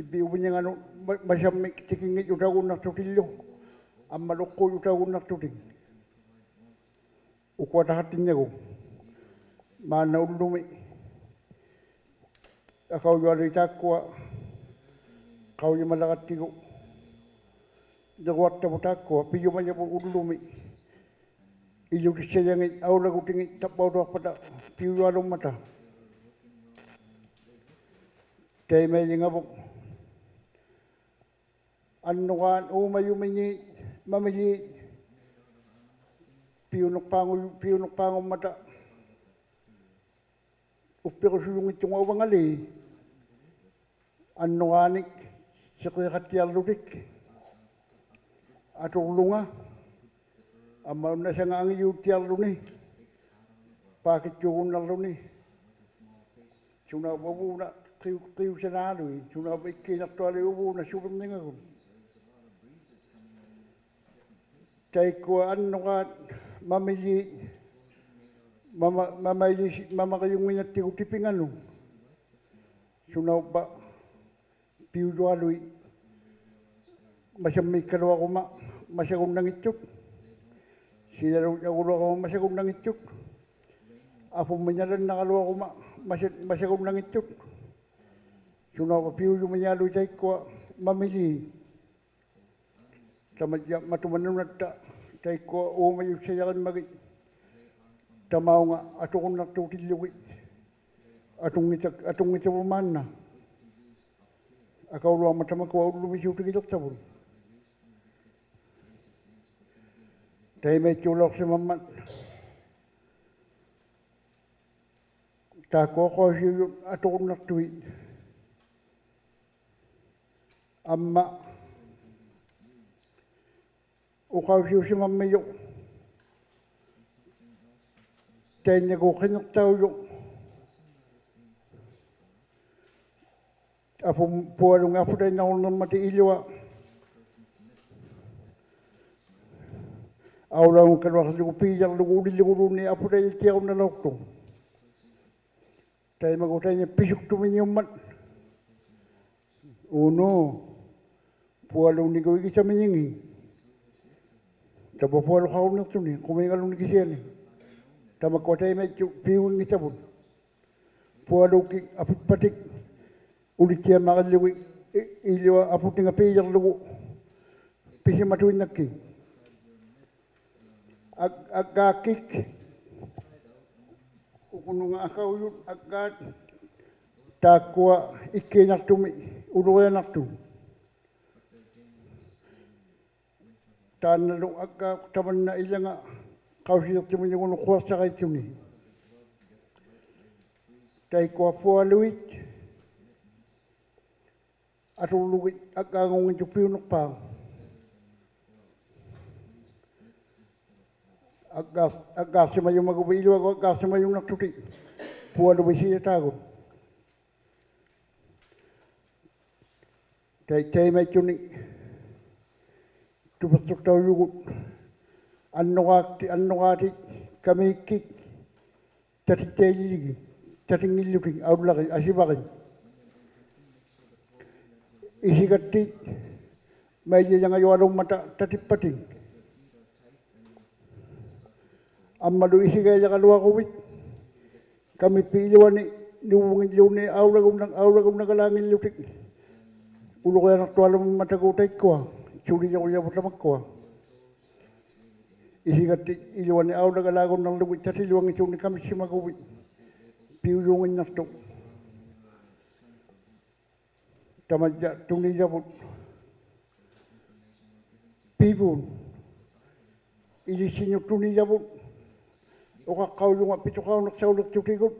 ivviuvinninganut ma-, masammik tikinngijjutaugunnaqtutillu ammalu uqquujutaugunnaqtutik. Ukuataqattinnaguk. Maanna ullumi akaujualuit taakkua qaujimalaqattigu. Niruaqtavut taakkua pijumajavut ullumi. Ilutissajangit aulagutingit tavvautuaqpata piujualummata. Taimaijingavuk. Annuraat uumajumijiit mamijiit piuniqpaangu-, piuniqpaangummata. Uppirusujunngittunga uvangali. Annuraanik siqiiqattiarlutik. Aturlunga. Amma unnasanga angijuuttiarluni. Paakittuugunnarluni. Sunauvva uvuuna qiu-, qiusanaaluit, sunauvva ikkiinaqtualuit uvuuna suvirningagut. ᑕᐃᒃᑯᐊ ᐊᓐᓄᕌᑦ ᒪᒥᔩᑦ, ᒪᒪ-, ᒪᒪᔪᓯ-, ᒪᒪᕆᔪᙱᓐᓇᑦᑎᒍ ᑎᐱᖓᓄᑦ. ᓱᓇᐅᕝᕙ ᐱᐅᔪᐊᓗᐃᑦ, ᒪᓴᒻᒦᒃᑲᓗᐊᕈᒪ ᒪᓴᒍᓐᓇᙱᑦᑐᑦ. ᓯᓚᓗᑦ ᐊᒍᓗᐊᕈᒪ ᒪᓴᒍᓐᓇᙱᑦᑐᑦ. ᐊᐳᒻᒥᒃ ᓇᓚᓐᓇᕋᓗᐊᕈᒪ ᒪᓴ-, ᒪᓴᒍᓐᓇᙱᑦᑐᑦ. ᓱᓇᐅᕝᕙ ᐱᐅᔪᒥᓂᐊᓗᐃᑦ ᑕᐃᒃᑯᐊ ᒪᒥᔩᑦ. ᑕᒪᔾᔭ ᒪᑐᒪ ᓄᓇᑦᑕ ᑕᐃᒃᑯᐊ ᐆᒪᔪᑦᓴᔭᕆᒻᒪᒋᑦ. ᑕᒪᐅᖓ ᐊᑐᕈᓐᓇᖅᑑᑎᓪᓗᒋᑦ. ᐊᑐᙱᑕ-, ᐊᑐᙱᑕᕗᑦ ᒫᓐᓇ. ᐊᑲᐅᓗᐊᕐᒪᑦ ᑕᒪᒃᑯᐊ ᐅᓪᓗᒥᓲᑎᒋᓕᖅᑕᕗᑦ. ᑕᐃᒪᐃᑦᑑᓚᐅᖅᓯᒪᒻᒪᑦ ᑖᒃᑯᐊ ᐅᖃᐅᓯᐅᔪᑦ ᐊᑐᕈᓐᓇᖅᑐᐃᑦ. ᐊᒻᒪ ᐅᖃᐅᓯᐅᓯᒪᒻᒥᔪᖅ ᑕᐃᓐᓇᒎᖅ ᕿᓂᖅᑕᐅᔪᖅ. ᐊᐳ-, ᐳᐊᓗᖏᑦ ᐊᐳᑕᐃᓐᓇᕈᓐᓇᕐᒪᑕ ᐃᓗᐊ. ᐊᐅᓚᐅᙱᒃᑲᓗᐊᖅᖢᒍ ᐲᔭᕐᓗᒍ ᐅᓕᓪᓗᒍᓘᓐᓃᑦ ᐊᐳᑕᐃᑦᑎᐊᕈᓐᓇᓚᐅᖅᑐᖅ. ᑕᐃᒪᒎᖅ ᑕᐃᓐᓇ ᐱᓱᒃᑐᒥᓂᐅᒻᒪᑦ. ᐆᓅ. ᐳᐊᓘᓐᓂᒎᖅ ᐃᒋᑕᒥᓂᖏᑦ. ᑕᕝᕙ ᐳᐊᓗᖃᕈᓐᓃᖅᑐᓂ, ᖁᒪᐃᖓᓗᓐᓂ ᑭᓯᐊᓂ. ᑕᒪᒃᑯᐊ ᑕᐃᒪᐃᑦᑐᖅ ᐱᐅᙱᑕᕗᑦ. ᐳᐊᓘᒃᑭᑦ ᐊᐱᖅᐸᑎᒃ ᐅᓕᑦᑎᐊᒻᒪᕆᓪᓗᒋᑦ ᐃ-, ᐃᓗᐊ ᐊᐳᑎᖓ ᐲᔭᕐᓗᒍ ᐱᓯᒪᑐᐃᓐᓇᒃᑭᑦ. ᐊᒡ-, ᐊᒡᒑᒃᑭᒃ. ᐅᑯᓄᖓ ᐊᑲᐅᔪᑦ ᐊᒡᒑᑦ ᑖᒃᑯᐊ ᐃᒃᑮᓇᖅᑐᒥ ᐅᓗᕆᐊᓇᖅᑐᑦ. ᑖᓐᓇᓗ ᐊᒡᒑᒃ ᑕᒪᓐᓇ ᐃᓚᖓ ᖃᐅᓯᓕᖅᑐᒥᓂᒍᓄᑦ ᖁᐊᖅᓴᕋᐃᑦᑐᓂ. ᑕᐃᒃᑯᐊ ᐳᐊᓗᐃᑦ ᐊᑐᕐᓗᒋᑦ ᐊᒡᒑᙳᙱᑦᑐᖅ ᐱᐅᓂᖅᐹᖅ. ᐊᒡᒑᖅ-, ᐊᒡᒑᖅᓯᒪᔪᒪᒍᕕᑦ ᐃᓗᐊᒍ ᐊᒡᒑᖅᓯᒪᔪᓐᓇᖅᑐᑎᒃ ᐳᐊᓗᕕᑦ ᓯᔭᑖᒍᑦ. ᑕᐃ-, ᑕᐃᒪᐃᑦᑐᓂᒃ ᑐᐱᖅᓱᖅᑕᐅᔪᒍᑦ ᐊᓐᓄᕌᒃᑎ-, ᐊᓐᓄᕌᑎᒃ ᑲᒦᒃᑭᒃ ᑕᑎᑦᑕᐃᓕᓕᒋᑦ, ᑕᑎᙱᓪᓗᑎᒃ, ᐊᐅᓪᓚᕆᑦ, ᐊᓯᕙᕆᑦ. ᐃᓯᒐᑦᑎᑦ ᒪᐃᔭᔪᐊᓘᒻᒪᑕ ᑕᑎᑉᐸᑎᒃ. ᐊᒻᒪᓗ ᐃᓯᒐᔭᕋᓗᐊᕈᕕᑦ ᑲᒥᑉᐱᑦ ᐃᓗᐊᓂ ᓅᕗᖏᓪᓘᓐᓃᑦ ᐊᐅᓚᒍᓐᓇ-, ᐊᐅᓚᒍᓐᓇᕋᓛᙱᓪᓗᑎᒃ. ᐅᓗᕆᐊᓇᖅᑐᐊᓘᒻᒪᑕᒎᖅ ᑕᐃᒃᑯᐊ, ᓱᓕᔪᕈᔭᕗᑦ ᑕᒪᒃᑯᐊ. ᐃᓯᒐᑦᑎᑦ ᐃᓗᐊᓂ ᐊᐅᓚᒐᓛᒍᓐᓇᕐᓗᒋᑦ ᑕᑎᓗᐊᙱᑦᑑᓂᒃ ᑲᒥᑦᓯᒪᒍᕕᑦ ᐱᐅᔫᙱᓐᓇᖅᑐᖅ. ᑕᒪᔾᔭ ᑐᓂᔭᕗᑦ ᐱᕗᑦ. ᐃᓕᔅᓯᓐᓄᑦ ᑐᓂᔭᕗᑦ. ᐅᖃᖅᑲᐅᔪᖓ ᐱᑐᖃᐅᓂᖅᓴᐅᓕᖅᑐᑎᒍᑦ.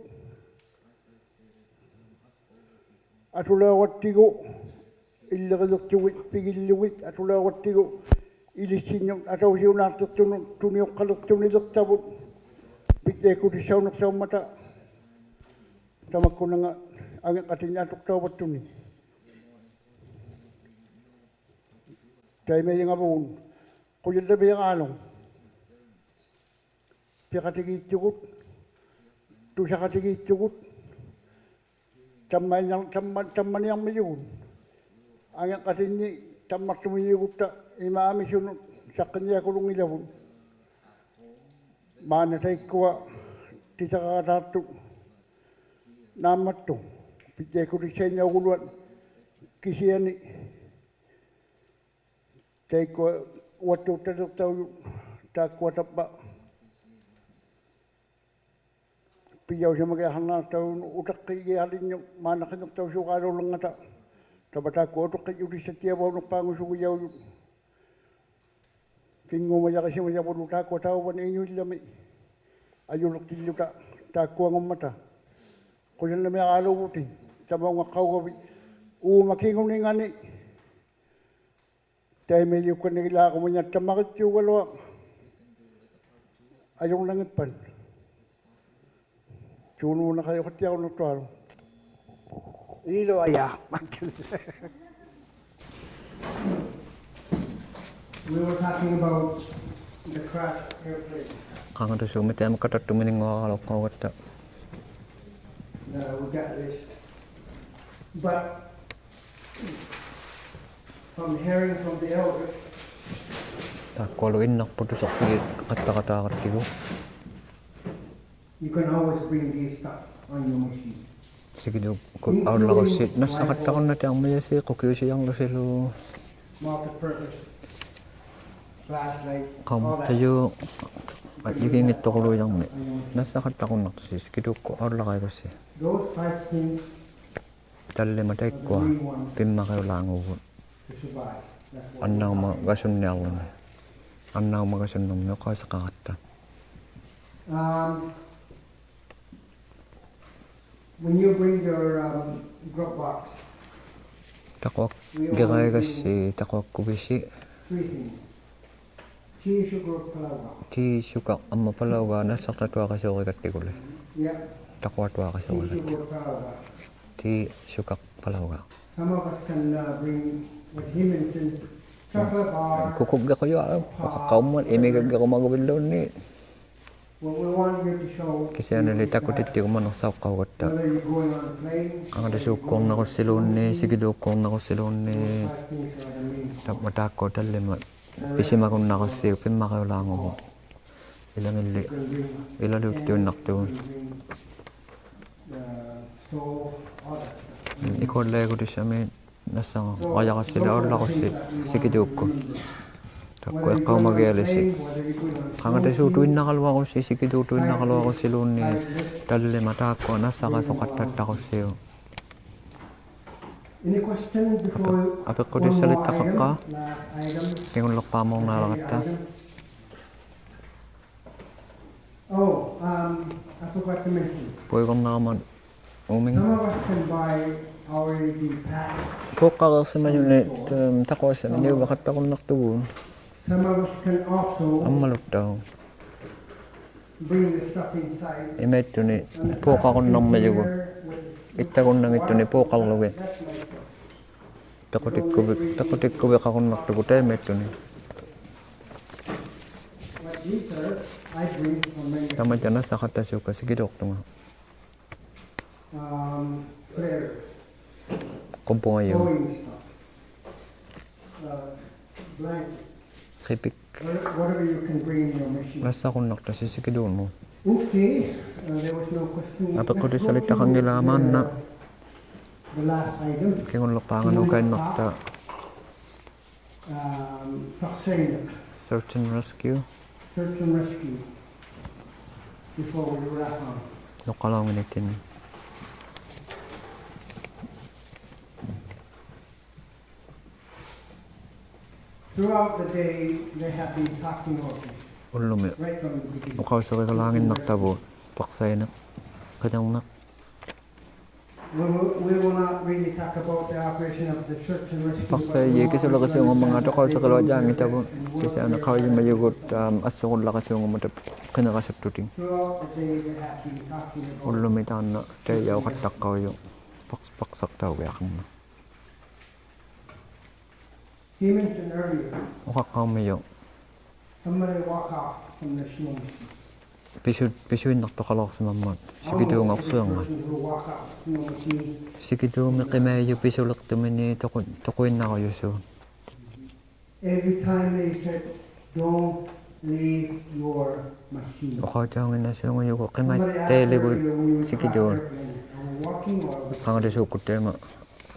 ᐊᑐᓚᐅᕋᑦᑎᒍ ᐃᓪᓕᕆᓕᖅᑐᒋᑦ, ᐱᒋᓪᓗᒋᑦ, ᐊᑐᓚᐅᕋᑦᑎᒍ ᐃᓕᔅᓯᓐᓄᑦ ᐊᑕᐅᓯᐅᓈᖅᑎᖅᑐᓄᑦ ᑐᓂᐅᖅᑲᓕᖅᑐᓂᓕᖅᑕᕗᑦ ᐱᑦᑎᐊᒃᑯᑎᒃᓴᐅᓂᖅᓴᐅᒻᒪᑕ. ᑕᒪᒃᑯᓇᙵᑦ ᐊᖏᖅᑲᑎᓐᓂ ᐊᑐᖅᑕᐅᕙᑦᑐᓂ. ᑕᐃᒪᐃᖓᕗᑦ ᖁᔭᓪᓚᒦᕌᓗᒃ. ᐱᖃᑎᒌᑦᑐᒍᑦ, ᑐᓴᖃᑎᒌᑦᑐᒍᑦ, ᑕᒻᒪᐃᓐᓇ-, ᑕᒻᒪ-, ᑕᒻᒪᓂᐊᕐᒥᔪᒍᑦ. ᐊᖏᖅᑲᑎᓐᓂ ᑕᒻᒪᖅᑐᒥᔨᒍᑦᑕ ᐃᒫ ᐊᒥᓱᓄᑦ ᓴᖅᑭᓐᓂᐊᑯᓗᙱᓚᕗᑦ. ᒫᓐᓇ ᑕᐃᒃᑯᐊ ᑎᑎᕋᕋᑖᖅᑐᑦ ᓈᒻᒪᑦᑐᖅ. ᐱᑦᑎᐊᒃᑯᑎᒃᓴᐃᓐᓇᐅᒍᓗᐊᑦ ᑭᓯᐊᓂ ᑕᐃᒃᑯᐊ ᐅᐊᑦᑑᑦᑕᓕᖅᑕᐅᔪᑦ ᑖᒃᑯᐊ ᑕᕝᕙ ᐱᔭᐅᓯᒪᒋᐊᖃᕐᓇᖅᑕᐅᔪᑦ ᐅᑕᖅᑭᒋᐊᓕᓐᓄᑦ ᒫᓐᓇ ᕿᓂᖅᑕᐅᓲᖃᓘᓕᕐᖓᑕ. ᑕᕝᕙ ᑖᒃᑯᐊ ᐅᑐᖅᑭᔾᔪᑎᔅᓴᑦᑎᐊᕙᐅᓐᓂᖅᐹᖑᓱᒋᔭᐅᔪᑦ. ᑭᖑᒪᔭᕆᓯᒪᔭᕗᓪᓗ ᑖᒃᑯᐊ ᑕᐅᕙᓂ ᐃᓄᐃᓪᓚᒥ ᐊᔪᓕᖅᑎᓪᓗᑕ ᑖᒃᑯᐊᖑᒻᒪᑕ. ᖁᔭᓐᓇᒦᕌᓘᕗᑎᑦ, ᑕᒪᐅᖓᖅᑲᐅᒐᕕᑦ ᐆᒪ ᑭᖑᓂᖓᓂ. ᑕᐃᒪᐃᔪᒃᑲᓐᓂᕆᓛᕈᒪᓐᓇ ᑕᒪᕆᑦᑎᐅᒐᓗᐊᖅ ᐊᔪᕐᓇᙱᑉᐸᑦ. ᓲᓄᕐᓇᖃᐃ ᐅᖃᑦᑎᐊᕈᓐᓇᖅᑐᐊᓗᒃ. ᐃᓗᐊᔭ. We were talking about The crash airplane. Qangatasuumik taima katattumininnguaqaluuqaugatta. No, we got list. But from hearing from the elders, taakkualu innarput tusarfigiqattaqataaqattigu. You can always bring these stuff on your machine. Sikituukkut aullaqussi nassaqattaqunnatik armajasi qukiusiarlusilu. Multi-purpose flashlight, all that. Qaumaqtajuq, ajjigiinngittoruluujarmik nassaqattaqunnaqtusi sikituukkut aullaqaigussi. Those five things. Tallimat taikkua pimmariulaanguugut. Annaumagasunniarluni. Annaumagasunnermi uqausiqaratta. Um, when you bring your, um, grub box, taquak-, we only bring gigaigassi taquakkuvisi. Three things. Tea, sugar, palauga. Tea, sugar, amma palauga nassaqtatuaqasuurigattiguli. Yeah. Taquatuaqasuurigattiguli. Tea, sugar, palauga. Tea, sugar, palauga. Some of us can, uh, bring, what he mentioned, chocolate bar. Kukuggiqujua, uqaqqaummat, imigaggirumaguvilluunniit. What we want you to show. Kisianili takutittiguma nassauqqaugatta. Whether you're going on a plane, qangatasuukkuunnarussiluunniit, sikituukkuunnarussiluunniit. Those five things are the main. Tamakku taakkua tallimat pisimagunnarussiuk pimmariulaanguugut. Ilangilli ilaluuktuinnaqtugut. Ikuallaigutissami nassaqarjarassili aullaqussi sikituukkut. Taakku iqqaumagialisi. Qangatasuutuinnaraluarussi sikituutuinnaraluarussiluunniit tallimat taakkua nassaqasuqattattarussiuk. Apeqqutissalittaqaqqa. Kingulliqpaamuurnaalaratta. Puigornarama uuminga. Puuqqareersimajunit, um, taquassaminiuvaqattarunnaqtugut. Ammaluttauq. Imaittuni puuqqarunnarmajugut. Ittagunnanngittuni puuqqarlugit. Piqutikkuvi-, piqutikkuviqarunnaqtugut taimaittuni. Tamaja nassaqattasuukka sikituuqtunga. Qubbugajuq. Qipik. Nassaqunnaqtasi sikituunut. Apeqqutissalittaqanngilaa maanna. Kingulliqpaanga nukainnaqta. Search and rescue. Nuqqalaunginittinni. Ullumi uqausirigalaannginnaqtavut paqsainiq, qilirniq. Paqsaijit kisuliqisiungummangaat uqausiriluajaanngitavut, kisiani qaujimajugut, am, assurullaqisiungummata qinirasuttutik. Ullumi taanna taijauqattaqqaujuq paqs-, paqsaqtaugiaqarmat. Uqaqqaumijuq. Pisu-, pisuinnaqtuqalauqsimammat sikituunga uqsiarngat. Sikituumi qimaijut pisuliqtumini tuqu-, tuquinnarujusut. Uqautaunnginnasuungujugut qimaittailigu sikituun. Qangatasuukkut taima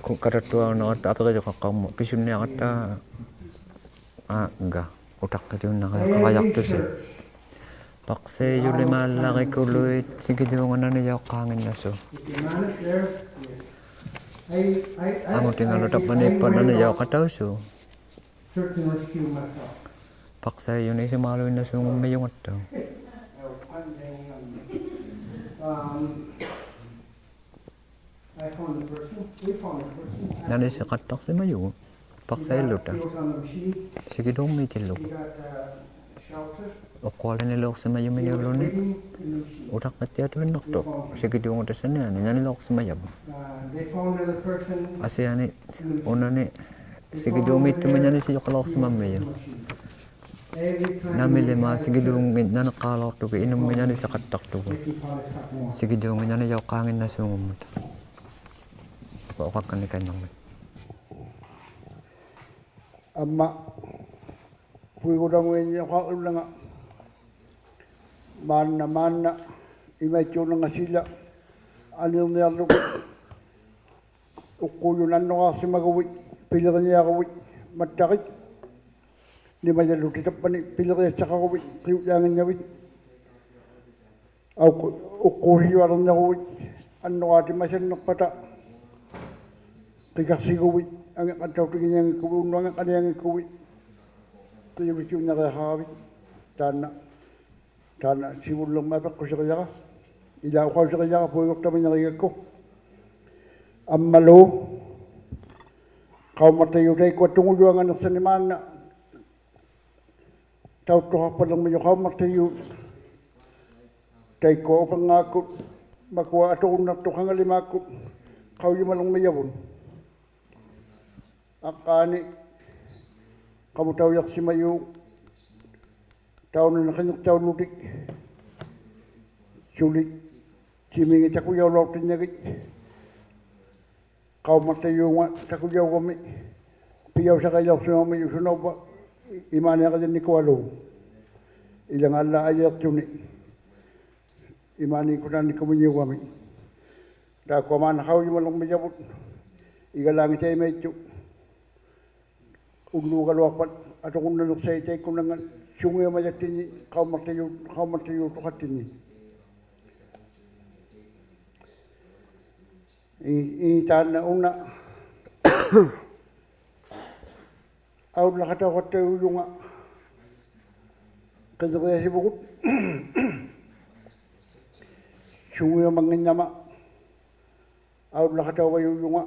ku-, katattuaunaratta apirijuqaqqaummat pisunniaratta aagga utaqqituinnariaqarajaqtusi. Paqsaijulimaallarikuluit sikituunga nanijauqqaannginnasuut. Angutigalu tappaniippat nanijauqatausuut. Paqsaijuni isumaaluinnasuungummajungattauq. Nanisiqattaqsimajugut paqsailluta. Sikituummiitillugu. Uqqualiniluuqsimajuminiulluni utaqqittiatuinnaqtuq sikituunga tassaniani nanilauqsimajavut. Asiani unani sikituummiittumi nanisijuqalauqsimammijut. Namilimaat sigiluunngit naniqqaarlauqtugut inummit nanisaqattaqtugut. Sigiluunngit nanijauqqaannginnasuungummata. Uqaqannikainnarmik. Amma puigulamuinniuqaqlullanga maanna, maanna imaittuunanga sila anirniarlugu uqquujunannuqaaqsimaguvit, piliriniaruvit, mattarit nimajallutit tappani piliriassaqaruvit, qiujaanginnavit. Auq-, uqquusijuarniaruvit, annuqaatimasanniqpata qikarsiguvit, angiqattautiginiangikkuvit, unnuk angiqaniangikkuvit, qiulisiunnariaqaravit. Taanna, taanna sivullirmat apiqqusirijara, ilaa uqausirijara puiguqtaminarigakku. Ammalu qaummattajut taikkua tungujuanganiqsani maanna tauttuqaqpalirmijut qaummattajut taikkua upanngaakkut, makua aturunnaqtuq qangalimaakkut qaujimalirmijavut. Aqqaani qamutaujaqsimajuq taunani qiniqtaullutik suli timingit takujaulauqtinnagit. Qaummattajunga takujaugami pijausaqaijauqsimamijut sunauvva imaaniaqajannikualuuq. Ilanga allaa ajiiqtuni imaaniikkunaannikkumiñiugami. Taakkua maanna qaujimalirmijavut igalaangit taimaittuq ulluugaluaqpat aturunnaniqsait taikkunannga sungiumajaktinni qaummattaju-, qaummattajuutuqattinni. Ii, ii taanna una aullaqatauqattaujunga qiniriasivugut. Sungiumannginnama aullaqatauvajuujunga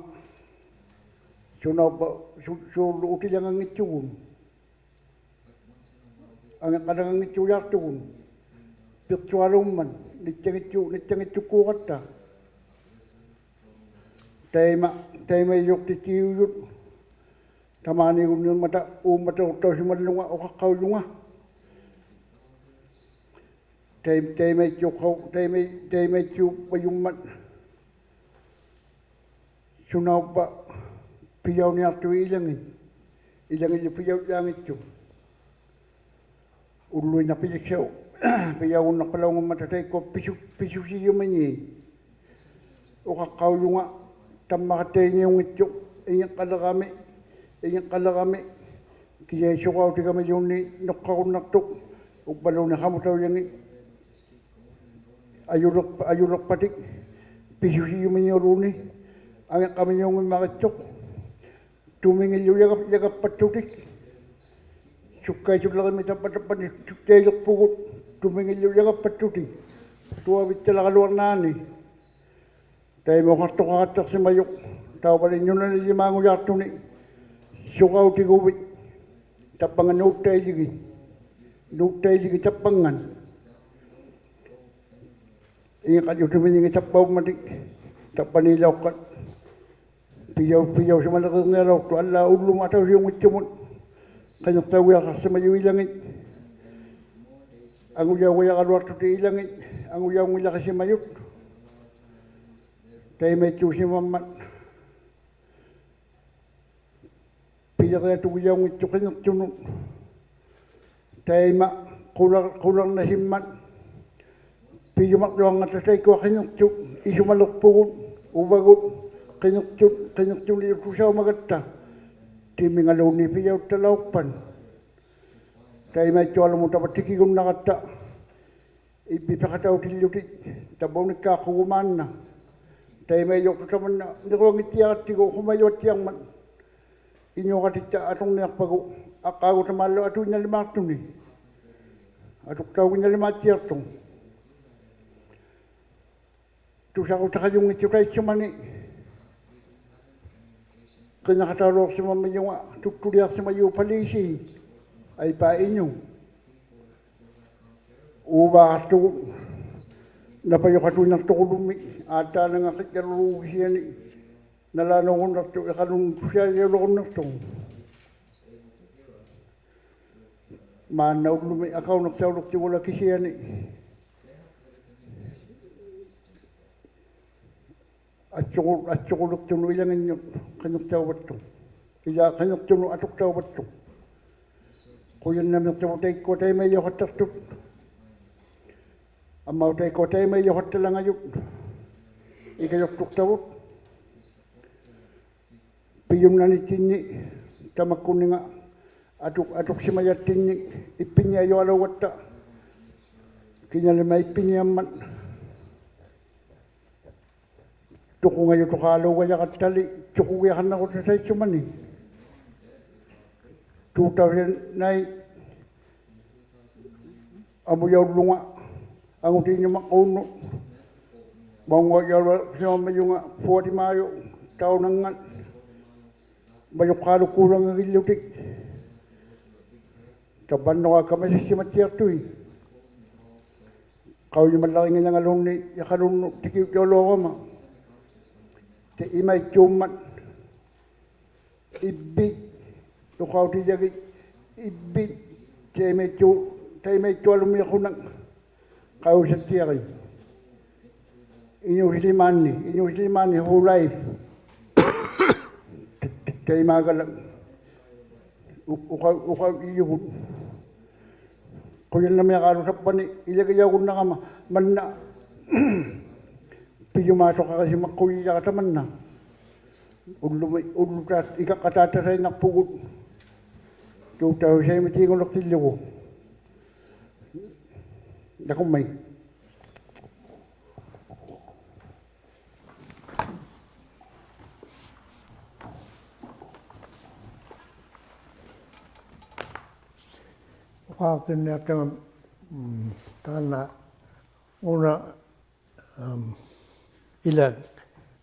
sunauvva su-, suurlu utijanganngittugun. Angiqalanganngittugjaaqtugun. Piqtualuummat nittanngittu-, nittanngittukkuugatta. Taima, taimaijuqtittiujut tamaaniigunnirmata uummatiruqtausimallunga uqaqqaujunga. Tai-, taimaittuqau-, taimai-, taimaittuuvajummat sunauvva pijauniaqtut ilangit, ilangillu pijaujaanngittuq. Ulluinnaq pijiksau pijaugunnaqpalaungummata taikkua pisu-, pisusijuminnit. Uqaqqaujunga tammaqattainngiunngittuq ingiqqalirami, ingiqqalirami kijaissuqautigamiluunniit nuqqarunnaqtuq uvvaluunniit qamutaujangit. Ajulirp-, ajulirpatik pisusijuminngiuluunniit angiqqamijunngimmaqittuq. Tumingillu jagap-, jagappattutik. Sukkaitsullirimi tappa tappani sukkailirpugut tumingillu jagappattutik. Tuavittalaġaluarnaani. Taima uqaqtuqaqattaqsimajuq tauvali nunanilimaangujaaqtuni suqautiguvit tappangan nuuttailigit, nuuttailigit tappangan. Ingiqajjutimingit tappaummatik tappaniilauqqat pijau-, pijausimalirirnialauqtut allaa ullumut atausiunngittumut. Qiniqtaugiaqaqsimajuq ilangit. Angujaugijaqaluaqtutit ilangit angujaunngilaqisimajuq. Taimaittuusimammat piliriatugijaunngittuq qiniqtunut. Taima qular-, qularnasimmat pijumaqjuarngata taikkua qiniqtut isumaliqpugut uvagut qiniqtut, qiniqtuni utusaumagatta. Timingaluunniit pijauttalauqpat. Taimaittualumut tavva tikigunnaratta. Ivvipiqatautillutik tavva unikkaaqqugu maanna. Taimaijuqtut tamanna niruanngittiarattigu uqumajuattiarmat. Inuuqatitta aturniaqpagu aqqaagutamalu atuinnalimaaqtuni. Atuqtauginnalimaattiaqtuq. Tusarutaqajunngittuq taitsumani. Qinaqataulauqsimamijunga tuttuliaqsimajuq paliisi. Aipaa inuk. Uuvaaqtuq napajuqatuinnaqtuqulumi aattaananga qitjaluluuq kisiani nalaanagunnaqtuq iqalunut tusialialugunnaqtuq. ᒫᓐᓇ ᐅᓪᓗᒥ ᐊᑲᐅᓐᓇᖅᑕᐅᓕᖅᑐᒍᓚ ᑭᓯᐊᓂ ᐊᑦᓱᕈ-, ᐊᑦᓱᕈᓕᖅᑐᓄᑦ ᐃᓚᖏᓐᓄᑦ ᕿᓂᖅᑕᐅᕙᑦᑐᖅ. ᐃᓛ ᕿᓂᖅᑐᓄᑦ ᐊᑐᖅᑕᐅᕙᑦᑐᖅ. ᖁᔭᓐᓇᒦᖅᑕᕗᑦ ᑕᐃᒃᑯᐊ ᑕᐃᒪᐃᔪᖃᑦᑕᖅᑐᑦ. ᐊᒻᒪ ᑕᐃᒃᑯᐊ ᑕᐃᒪᐃᔪᖃᑦᑕᓚᖓᔪᑦ ᐃᑲᔪᖅᑐᖅᑕᕗᑦ. ᐱᔪᓐᓇᓂᑦᑎᓐᓂ ᑕᒪᒃᑯᓂᖓ ᐊᑐᖅ-, ᐊᑐᖅᓯᒪᔭᑦᑎᓐᓂ ᐃᑉᐱᓂᐊᔪᐊᓘᒐᑦᑕ. ᑭᓇᓕᒫᖅ ᐃᑉᐱᓂᐊᒻᒪᑦ. ᑐᖁᖓᔪᑐᖃᓘᒐᔭᕋᑦᑕᓕ ᑐᖁᒋᐊᖃᕐᓇᕈᑕ ᑕᐃᔅᓱᒪᓂ. Two thousand nine ᐊᒧᔭᐅᓪᓗᖓ ᐊᖑᑏᓐᓂᒪᕐᕉᓐᓄᑦ ᒪᐅᙳᐊᕐᔪᐊᓗᐊᖅᓯᒪᒻᒪᔪᖓ forty-ᒪᔪᖅ ᑕᐅᓇᙵᑦ ᒪᔪᖅᑳᓗᒃᑰᓚᖓᒋᓪᓗᑎᒃ. ᑕᕝᕙᓐᓄᕌᒃᑲ ᒪᓴᔅᓯᒪᑦᑎᐊᖅᑐᐃᑦ. ᖃᐅᔨᒪᓪᓚᕆᙱᓚᖓᓘᓐᓃᑦ ᐃᖃᓗᓐᓄᑦ ᑎᑭᐅᑦᑎᐊᓗᐊᕋᒪ. ᑕᐃᒪᐃᑦᑑᒻᒪᑦ ᐃᕝᕕᑦ, ᐅᖃᐅᑎᔭᒋᑦ ᐃᕝᕕᑦ, ᑕᐃᒪᐃᑦᑑ-, ᑕᐃᒪᐃᑦᑐᐊᓗᒻᒥᒃ ᖁᓇᖅ ᖃᐅᔨᓴᑦᑎᐊᕆᑦ. ᐃᓅᓯᓕᒫᓐᓂ, ᐃᓅᓯᓕᒫᓐᓂ whole life. ᑕᐃᒫᒐᓚᒃ ᐅ-, ᐅᖃ-, ᐅᖃᐅᔾᔨᔪᒍᑦ. ᖁᔭᓐᓇᒦᕌᓗᒃ ᑕᕝᕙᓂ ᐃᓚᒋᔭᐅᒍᓐᓇᕋᒪ ᒪᓐᓇ ᐱᔪᒫᓱᖃᕆᓯᒪᖁᔨᔭᕋ ᑕᒪᓐᓇ. ᐅᓪᓗᒥ, ᐅᓪᓗᑖᑦ ᐃᑲᖃᑖᑦᑕᓴᐃᓐᓇᖅᐳᒍᑦ. ᑑᑕᐅᓴᐃᒥᑏᖑᓕᖅᑎᓪᓗᒍ. ᓇᑯᕐᒦᒃ. ᐅᖃᖅᑎᓐᓂᐊᖅᑐᖓ, ᒻ, ᑖᓐᓇ ᐅᓇ, ᐊᒻ, ᐃᓛᒃ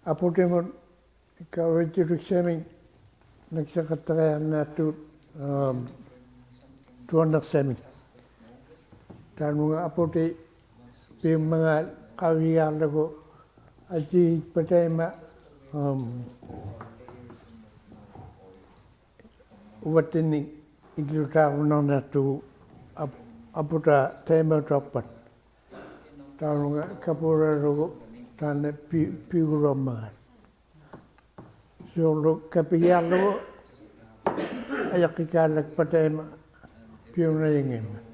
ᐊᐳᑎᒧᑦ ᑲᐅᕕᔾᔪᑎᒃᓴᒥᒃ ᓇᒃᓯᖃᑦᑕᕆᐊᕐᓂᐊᖅᑐᑦ, ᐊᒻ, ᑐᐊᓐᓂᖅᓴᒥᒃ. ᑖᓐᓇ ᐅᓇ ᐊᐳᑎ ᐱᐅᒻᒪᖔᑦ ᖃᐅᔨᒋᐊᕐᓗᒍ ᐊᔾᔨᒌᒃᐸᑦ ᑕᐃᒪ, ᐊᒻ, ᐅᕙᑦᑎᓐᓂᒃ ᐃᒡᓗᑖᕈᓐᓇᕐᓂᐊᖅᑐᒍᑦ ᐊᑉ-, ᐊᐳᑕ ᑕᐃᒪᐅᑕᐅᖅᐸᑦ. ᑖᓐᓇ ᐅᓇ ᑲᐳᕋᓗᒍ ᑖᓐᓇ ᐱ-, ᐱᐅᒍᓗᐊᕐᒪᖔᑦ. ᓲᕐᓗ ᑲᐱᒋᐊᕐᓗᒍ ᐊᔭᖅᑭᑳᓪᓚᒃᐸᑦ ᑕᐃᒪ ᐱᐅᓇᔭᙱᒻᒪᑦ.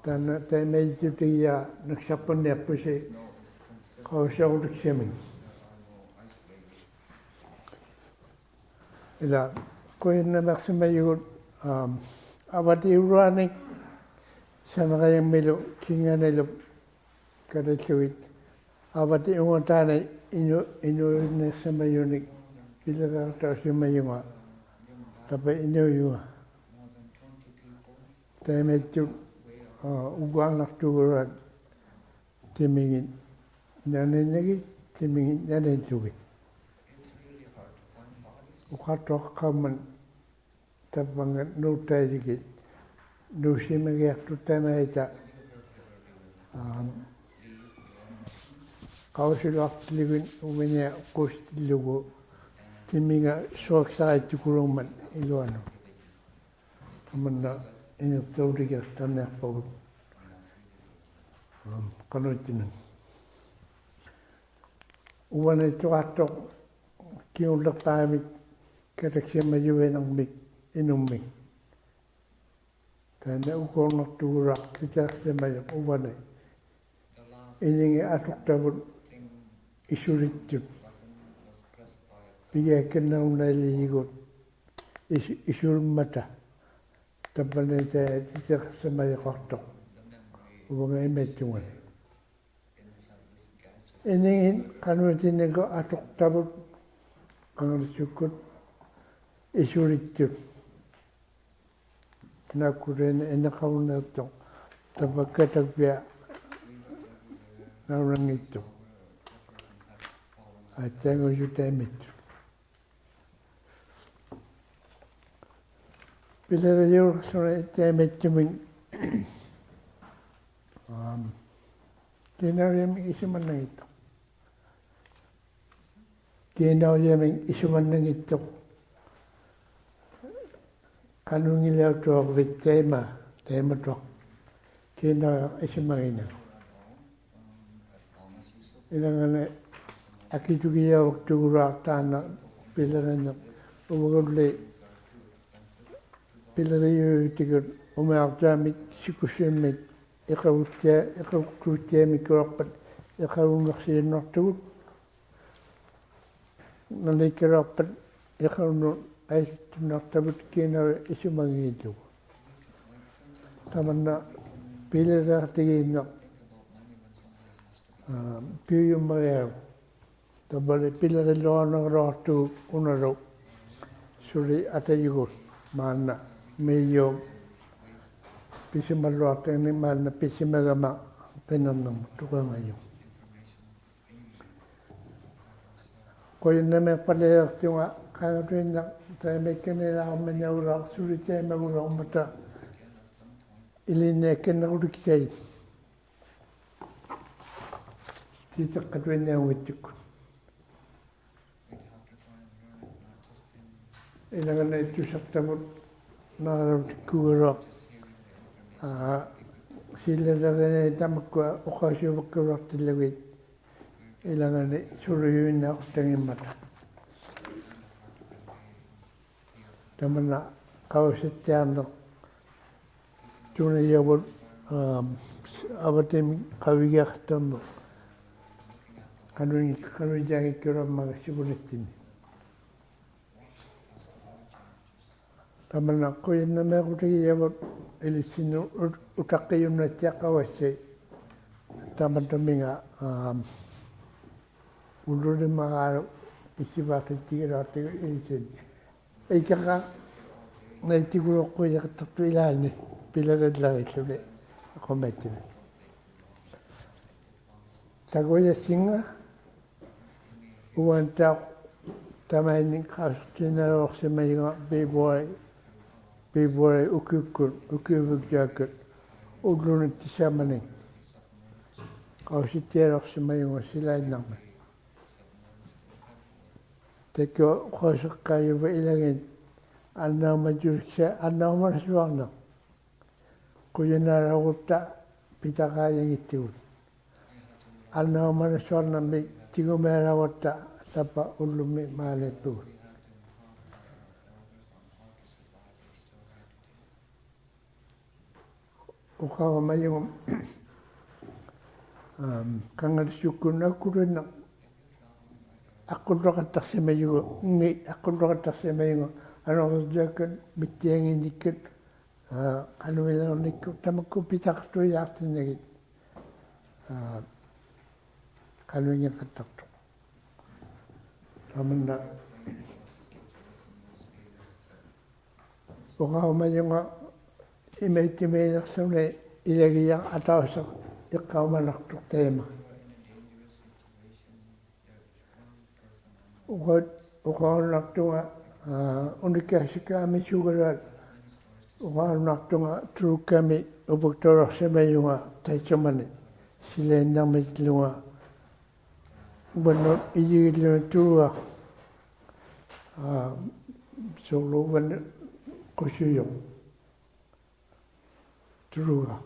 ᑖᓐᓇ ᑕᐃᒪᐃᑦᑐᑎᒋᔭᕋ ᓇᒃᓴᖅᐸᓐᓂᐊᖅᐳᓯ ᖃᐅᔨᓴᐅᑎᒃᓴᒥᒃ. ᐃᓛ, ᖁᔭᓐᓇᒦᖅᓯᒪᔪᒍᑦ, ᐊᒻ, ᐊᕙᑎᐅᓗᐊᓂᒃ ᓴᓇᕋᔭᖕᒥᓗ ᑭᖓᓂᓗ ᑲᑎᓪᓗᒋᑦ. ᐊᕙᑎᐅᖓᑖᓂᒃ ᐃᓄ-, ᐃᓅᓐᓃᖅᓯᒪᔪᓂᒃ ᐱᓕᕆᐊᖅᑕᐅᓯᒪᔪᖓ. ᑕᕝᕙ ᐃᓅᔪᖓ. ᑕᐃᒪᐃᑦᑐᑦ, ᐊ, ᐅᒑᓐᓇᖅᑐᒍᓗᐊᑦ ᑎᒥᖏᑦ ᓇᓃᓐᓂᒋᑦ, ᑎᒥᖏᑦ ᓇᓃᓐᓂᖅᓗᒋᑦ. ᐅᖃᖅᑐᐊᖅᑲᐅᒻᒪᑦ ᑕᕝᕙᙵᑦ ᓅᑦᑕᐃᑎᒋᑦ, ᓅᓯᒪᒋᐊᖅᑐᑦ ᑕᒪᐃᑕ, ᐊᒻ, ᖃᐅᓯᓗᐊᖅᑎᓪᓗᒋᑦ ᐅᕕᓂᐊᖅ ᐅᖅᑰᓯᑎᓪᓗᒍ, ᑎᒥᖓ ᓱᐊᒃᓴᕋᐃᑦᑐᑯᓘᒻᒪᑦ ᐃᓗᐊᓄᑦ. ᑕᒪᓐᓇ ᐃᓄᒃᑕᐅᑎᒋᐊᖅᑕᕐᓂᐊᖅᐸᒍᑦ. ᐊᒻ, ᖃᓄᐃᑦᑎᓂᒃ. ᐅᕙᓃᑦᑐᖃᖅᑐᖅ ᑭᖑᓪᓕᖅᐹᒥᒃ ᑲᑕᒃᓯᒪᔪᕕᓂᕐᒥᒃ ᐃᓄᒻᒥᒃ. ᑖᓐᓇ ᐅᖃᐅᓐᓇᖅᑐᒍᓗᐊᖅ ᖁᔭᖅᓯᒪᔪᖅ ᐅᕙᓃᑦ. ᐃᓂᖏᑦ ᐊᑐᖅᑕᕗᑦ ᐃᓱᓕᑦᑐᑦ. ᐱᒋᐊᒃᑲᓐᓂᕈᓐᓇᓕᔪᒍᑦ ᐃᓱ-, ᐃᓱᓕᒻᒪᑕ. ᑕᕝᕙᓃᑦ ᑕᐃ ᖁᔭᖅᓯᒪᔪᖃᖅᑐᖅ. ᐅᕙᖓ ᐃᒪᐃᑦᑐᖓ. ᐃᓂᖏᑦ ᖃᓄᐃᑦᑎᓂᒃ ᐊᑐᖅᑕᕗᑦ ᖃᖓᓕᓱᒃᑯᑦ ᐃᓱᓕᑦᑐᑦ. ᓇᑯᕐᒦᓐ ᐃᓂᖃᐅᓐᓇᖅᑐᖅ ᑕᕝᕙ ᑲᑕᒃᐱᐊᖅ ᓇᐅᓇᙱᑦᑐᖅ. ᐊᑕᖓᔪᑕᐃᒥᑦ. ᐱᓕᕆᔪᓕᖅᖢᓂ ᑕᐃᒪᐃᑦᑐᒥᒃ, ᐊᒻ, ᑮᓇᐅᔭᒥᒃ ᐃᓱᒪᓐᓇᙱᑦᑐᖅ. ᑮᓇᐅᔭᒥᒃ ᐃᓱᒪᓐᓇᙱᑦᑐᖅ. Qanuinngilautuaqpit taima, taimatuq. Kiinaq isumaginnaq. Ilangani akitugijauktugulauqtaaq taanna pilirinik. Uvagulli piliriujutigut umiaqtaamik sikusimmik iqaguttia-, iqaguttiamikulauqpat iqagunniqsiinnaqtugut. Naniikkalauqpat iqagunnut aisittunnaqtavut kiinaq isumagiillugu. Tamanna piliriaqtigiinnaq, aa, piujummagiaq. Tavvali pilirilluarnarluaqtuq unalu suli atajugut maanna miyu pisimalluaqtagni maanna pisimagama qinirnirmut tuqangajuq. Qujannamiiqpaliaqtunga qaangatuinnaq taimaikkanilaarmannagulauq suli taimagulaarmata ilinniakkannaquliksait. Tiitaqqatuinniarnguittukkut. Ilangani tusaqtavut naarautikkugaluaq. Aa, silalirini tamakkua uqausivakkaluaqtillugit. Ilangani suliuinnaquttanngimmata. Tamanna qausittiarniq tunijavut, aa, avatimik qavigiaqtanngiq. Qanuin-, qanuijaanngikkaluarmat sivulittinni. Tamanna qujannamiiqutigijavut ilissinnut ut-, utaqqijunnatsiaqaugassi. Tamatuminga, aa, ullulimagaalu isivaaqtittigilaaqtugut ilissin. Ikkaqa naittiguluqqujattaqtut ilaanni pilirillagiilluni aqummaittinik. Tagujassinga uvantaaq tamainnik qausittinnalauqsimajunga February, February ukiukkut, ukiuvigjuakkut, ulluni Decembernik. Qausittialauqsimajunga silainnarmat. Taikkua uqausiqqaajuvit ilangit annaumajuliksa annaumanasuarniq. Qujanalaurutta pitaqaajangittugut. Annaumanasuarnirmik tigumialauratta tavva ullumi maaniippugut. Uqarumajuq, am, qangalisukkut nakkutinnaq aqulluqattaqsimajugu, ngi aqulluqattaqsimajugu, anuqsiakkut mittianginnikkut, aa, qanuiliurnikkut, tamakkua pitaqtuijaaqtinnagit, aa, qanuinngiqattaqtuq. Tamanna uqarumajunga imaittimiinnaqsuni ilagijaq atausiq iqqaumanaqtuq taima. Uqa-, uqarunnaqtunga, aa, unikkasikka amisuugalaat, uqarunnaqtunga Turukkami uvaktaulauqsimajunga taitsumani, silainnarmajunga, uvannut ijigilluni Turuga, aa, suurlu uvannut qusujuq. Turuga.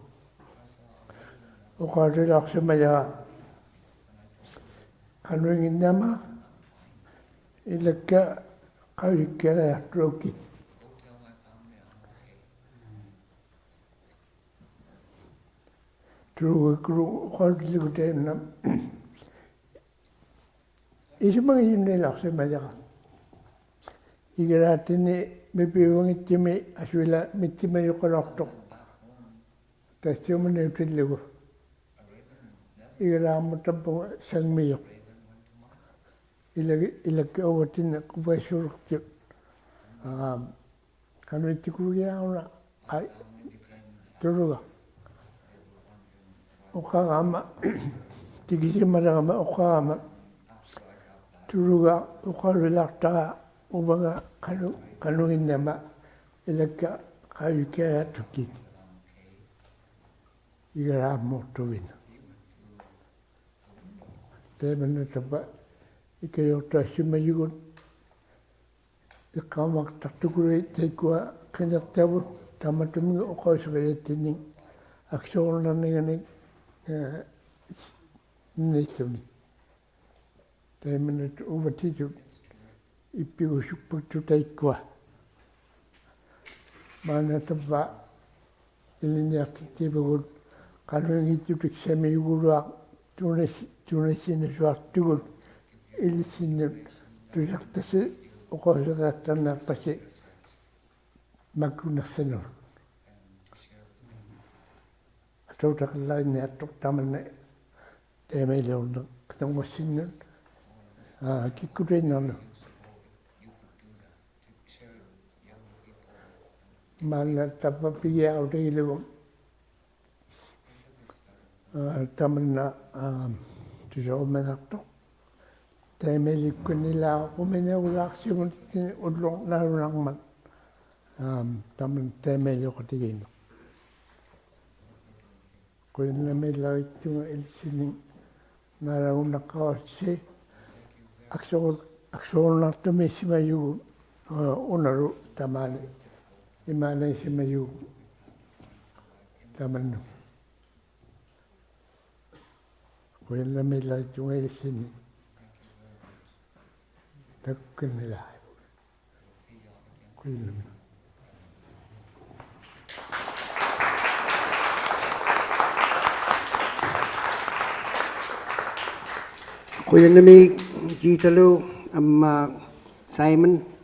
Uqarutilauqsimajara qanuinnginnama ilakka qaujikkiariaqtukkit. Turugakkulu uqarutillugu taimna isumangijunniilauqsimajara. Igalaattinni mipiuvangittumi asuila mittimajuqalauqtuq. Tassuumaniutillugu. Igalaarmut tavvunga sangmijuq. Ilagi-, ilakka uvattinni quvaisuuruktut. Aa, qanuittukugiaruna, ai, Turuga. Uqarama, tikisimalirama uqarama. Turuga uqarutilauqtara uvanga qanu-, qanuinnginnama ilakka qaujikkiariaqtukkit. Igalaarmuuqtuvin. Taimanna tavva ikajuqtausimajugut iqqaumaqtaqtukuli taikkua ᕿᓂᖅᑕᕗᑦ ᑕᒪᑐᒥᒃ ᐅᖃᐅᓯᕆᔭᑦᑎᓐᓂᒃ ᐊᒃᓱᕈᓐᓇᕐᓂᖓᓂᒃ, ᐄ, ᓂᓪᓕᓪᓗᓂ. ᑕᐃᒪᓐᓇ ᐅᕙᑦᑎᑐᑦ ᐃᑉᐱᒍᓱᒃᐸᒃᑐᑦ ᑕᐃᒃᑯᐊ. ᒫᓐᓇ ᑕᕝᕙ ᐃᓕᓐᓂᐊᖅᑎᑦᑎᕙᒍᑦ ᖃᓄᐃᙱᑦᑐᑎᒃᓴᒥᔪᒍᓗᐊᖅ ᑐᓇᓯ-, ᑐᓇᓯᓇᓱᐊᖅᑐᒍᑦ ᐃᓕᔅᓯᓐᓄᑦ ᑐᓴᖅᑕᓯ ᐅᖃᐅᓯᕆᐊᖅᑕᕐᓂᐊᖅᑕᓯ ᒪᒃᑯᓇᖅᓯᓄᑦ. ᐊᑕᐅᑕᖃᓪᓚᕆᓐᓂᐊᖅᑐᖅ ᑕᒪᓐᓇ ᑕᐃᒪᐃᓕᐅᕐᓂᖅ ᕿᑐᕐᒪᔅᓯᓐᓄᑦ, ᐋ, ᑭᒃᑯᑕᐃᓐᓇᕐᓄᑦ. ᒫᓐᓇ ᑕᕝᕙ ᐱᒋᐊᕈᑎᒋᓗᒍ, ᐋ, ᑕᒪᓐᓇ, ᐋ, ᑐᓴᕈᒻᒥᓇᖅᑐᖅ. ᑕᐃᒪᐃᓕᒃᑯᓐᓂᓛᒃ ᖁᒥᓇᐅᓛᖅᓯᒪᑦᑎᓐᓂ ᐅᓪᓗᕐᓇᓗᓇᕐᒪᑦ, ᐋ, ᑕᒪᓐᓇ ᑕᐃᒪᐃᓕᐅᖃᑎᒌᓐᓇᖅ. ᖁᔭᓐᓇᒦᓪᓚᕆᑦᑐᖓ ᐃᓕᔅᓯᓐᓂᒃ ᓈᓚᐅᓐᓇᖅᑲᕋᑦᓯ ᐊᒃᓱᕈ-, ᐊᒃᓱᕈᓐᓇᖅᑐᒦᓯᒪᔪᒍᑦ, ᐋ, ᐅᓇᓗ ᑕᒫᓂ ᐃᒫᓐᓇᐃᓯᒪᔪᒍᑦ ᑕᒪᓐᓄᑦ. ᖁᔭᓐᓇᒦᓪᓚᕆᑦᑐᖓ ᐃᓕᔅᓯᓐᓂᒃ. ᑕᑯᒃᑲᓐᓂᓛᕆᕗᒍᑦ. ᖁᔭᓐᓇᒦᒃ. ᖁᔭᓐᓇᒦᒃ ᔩᑕᓗ ᐊᒻᒪ Simon.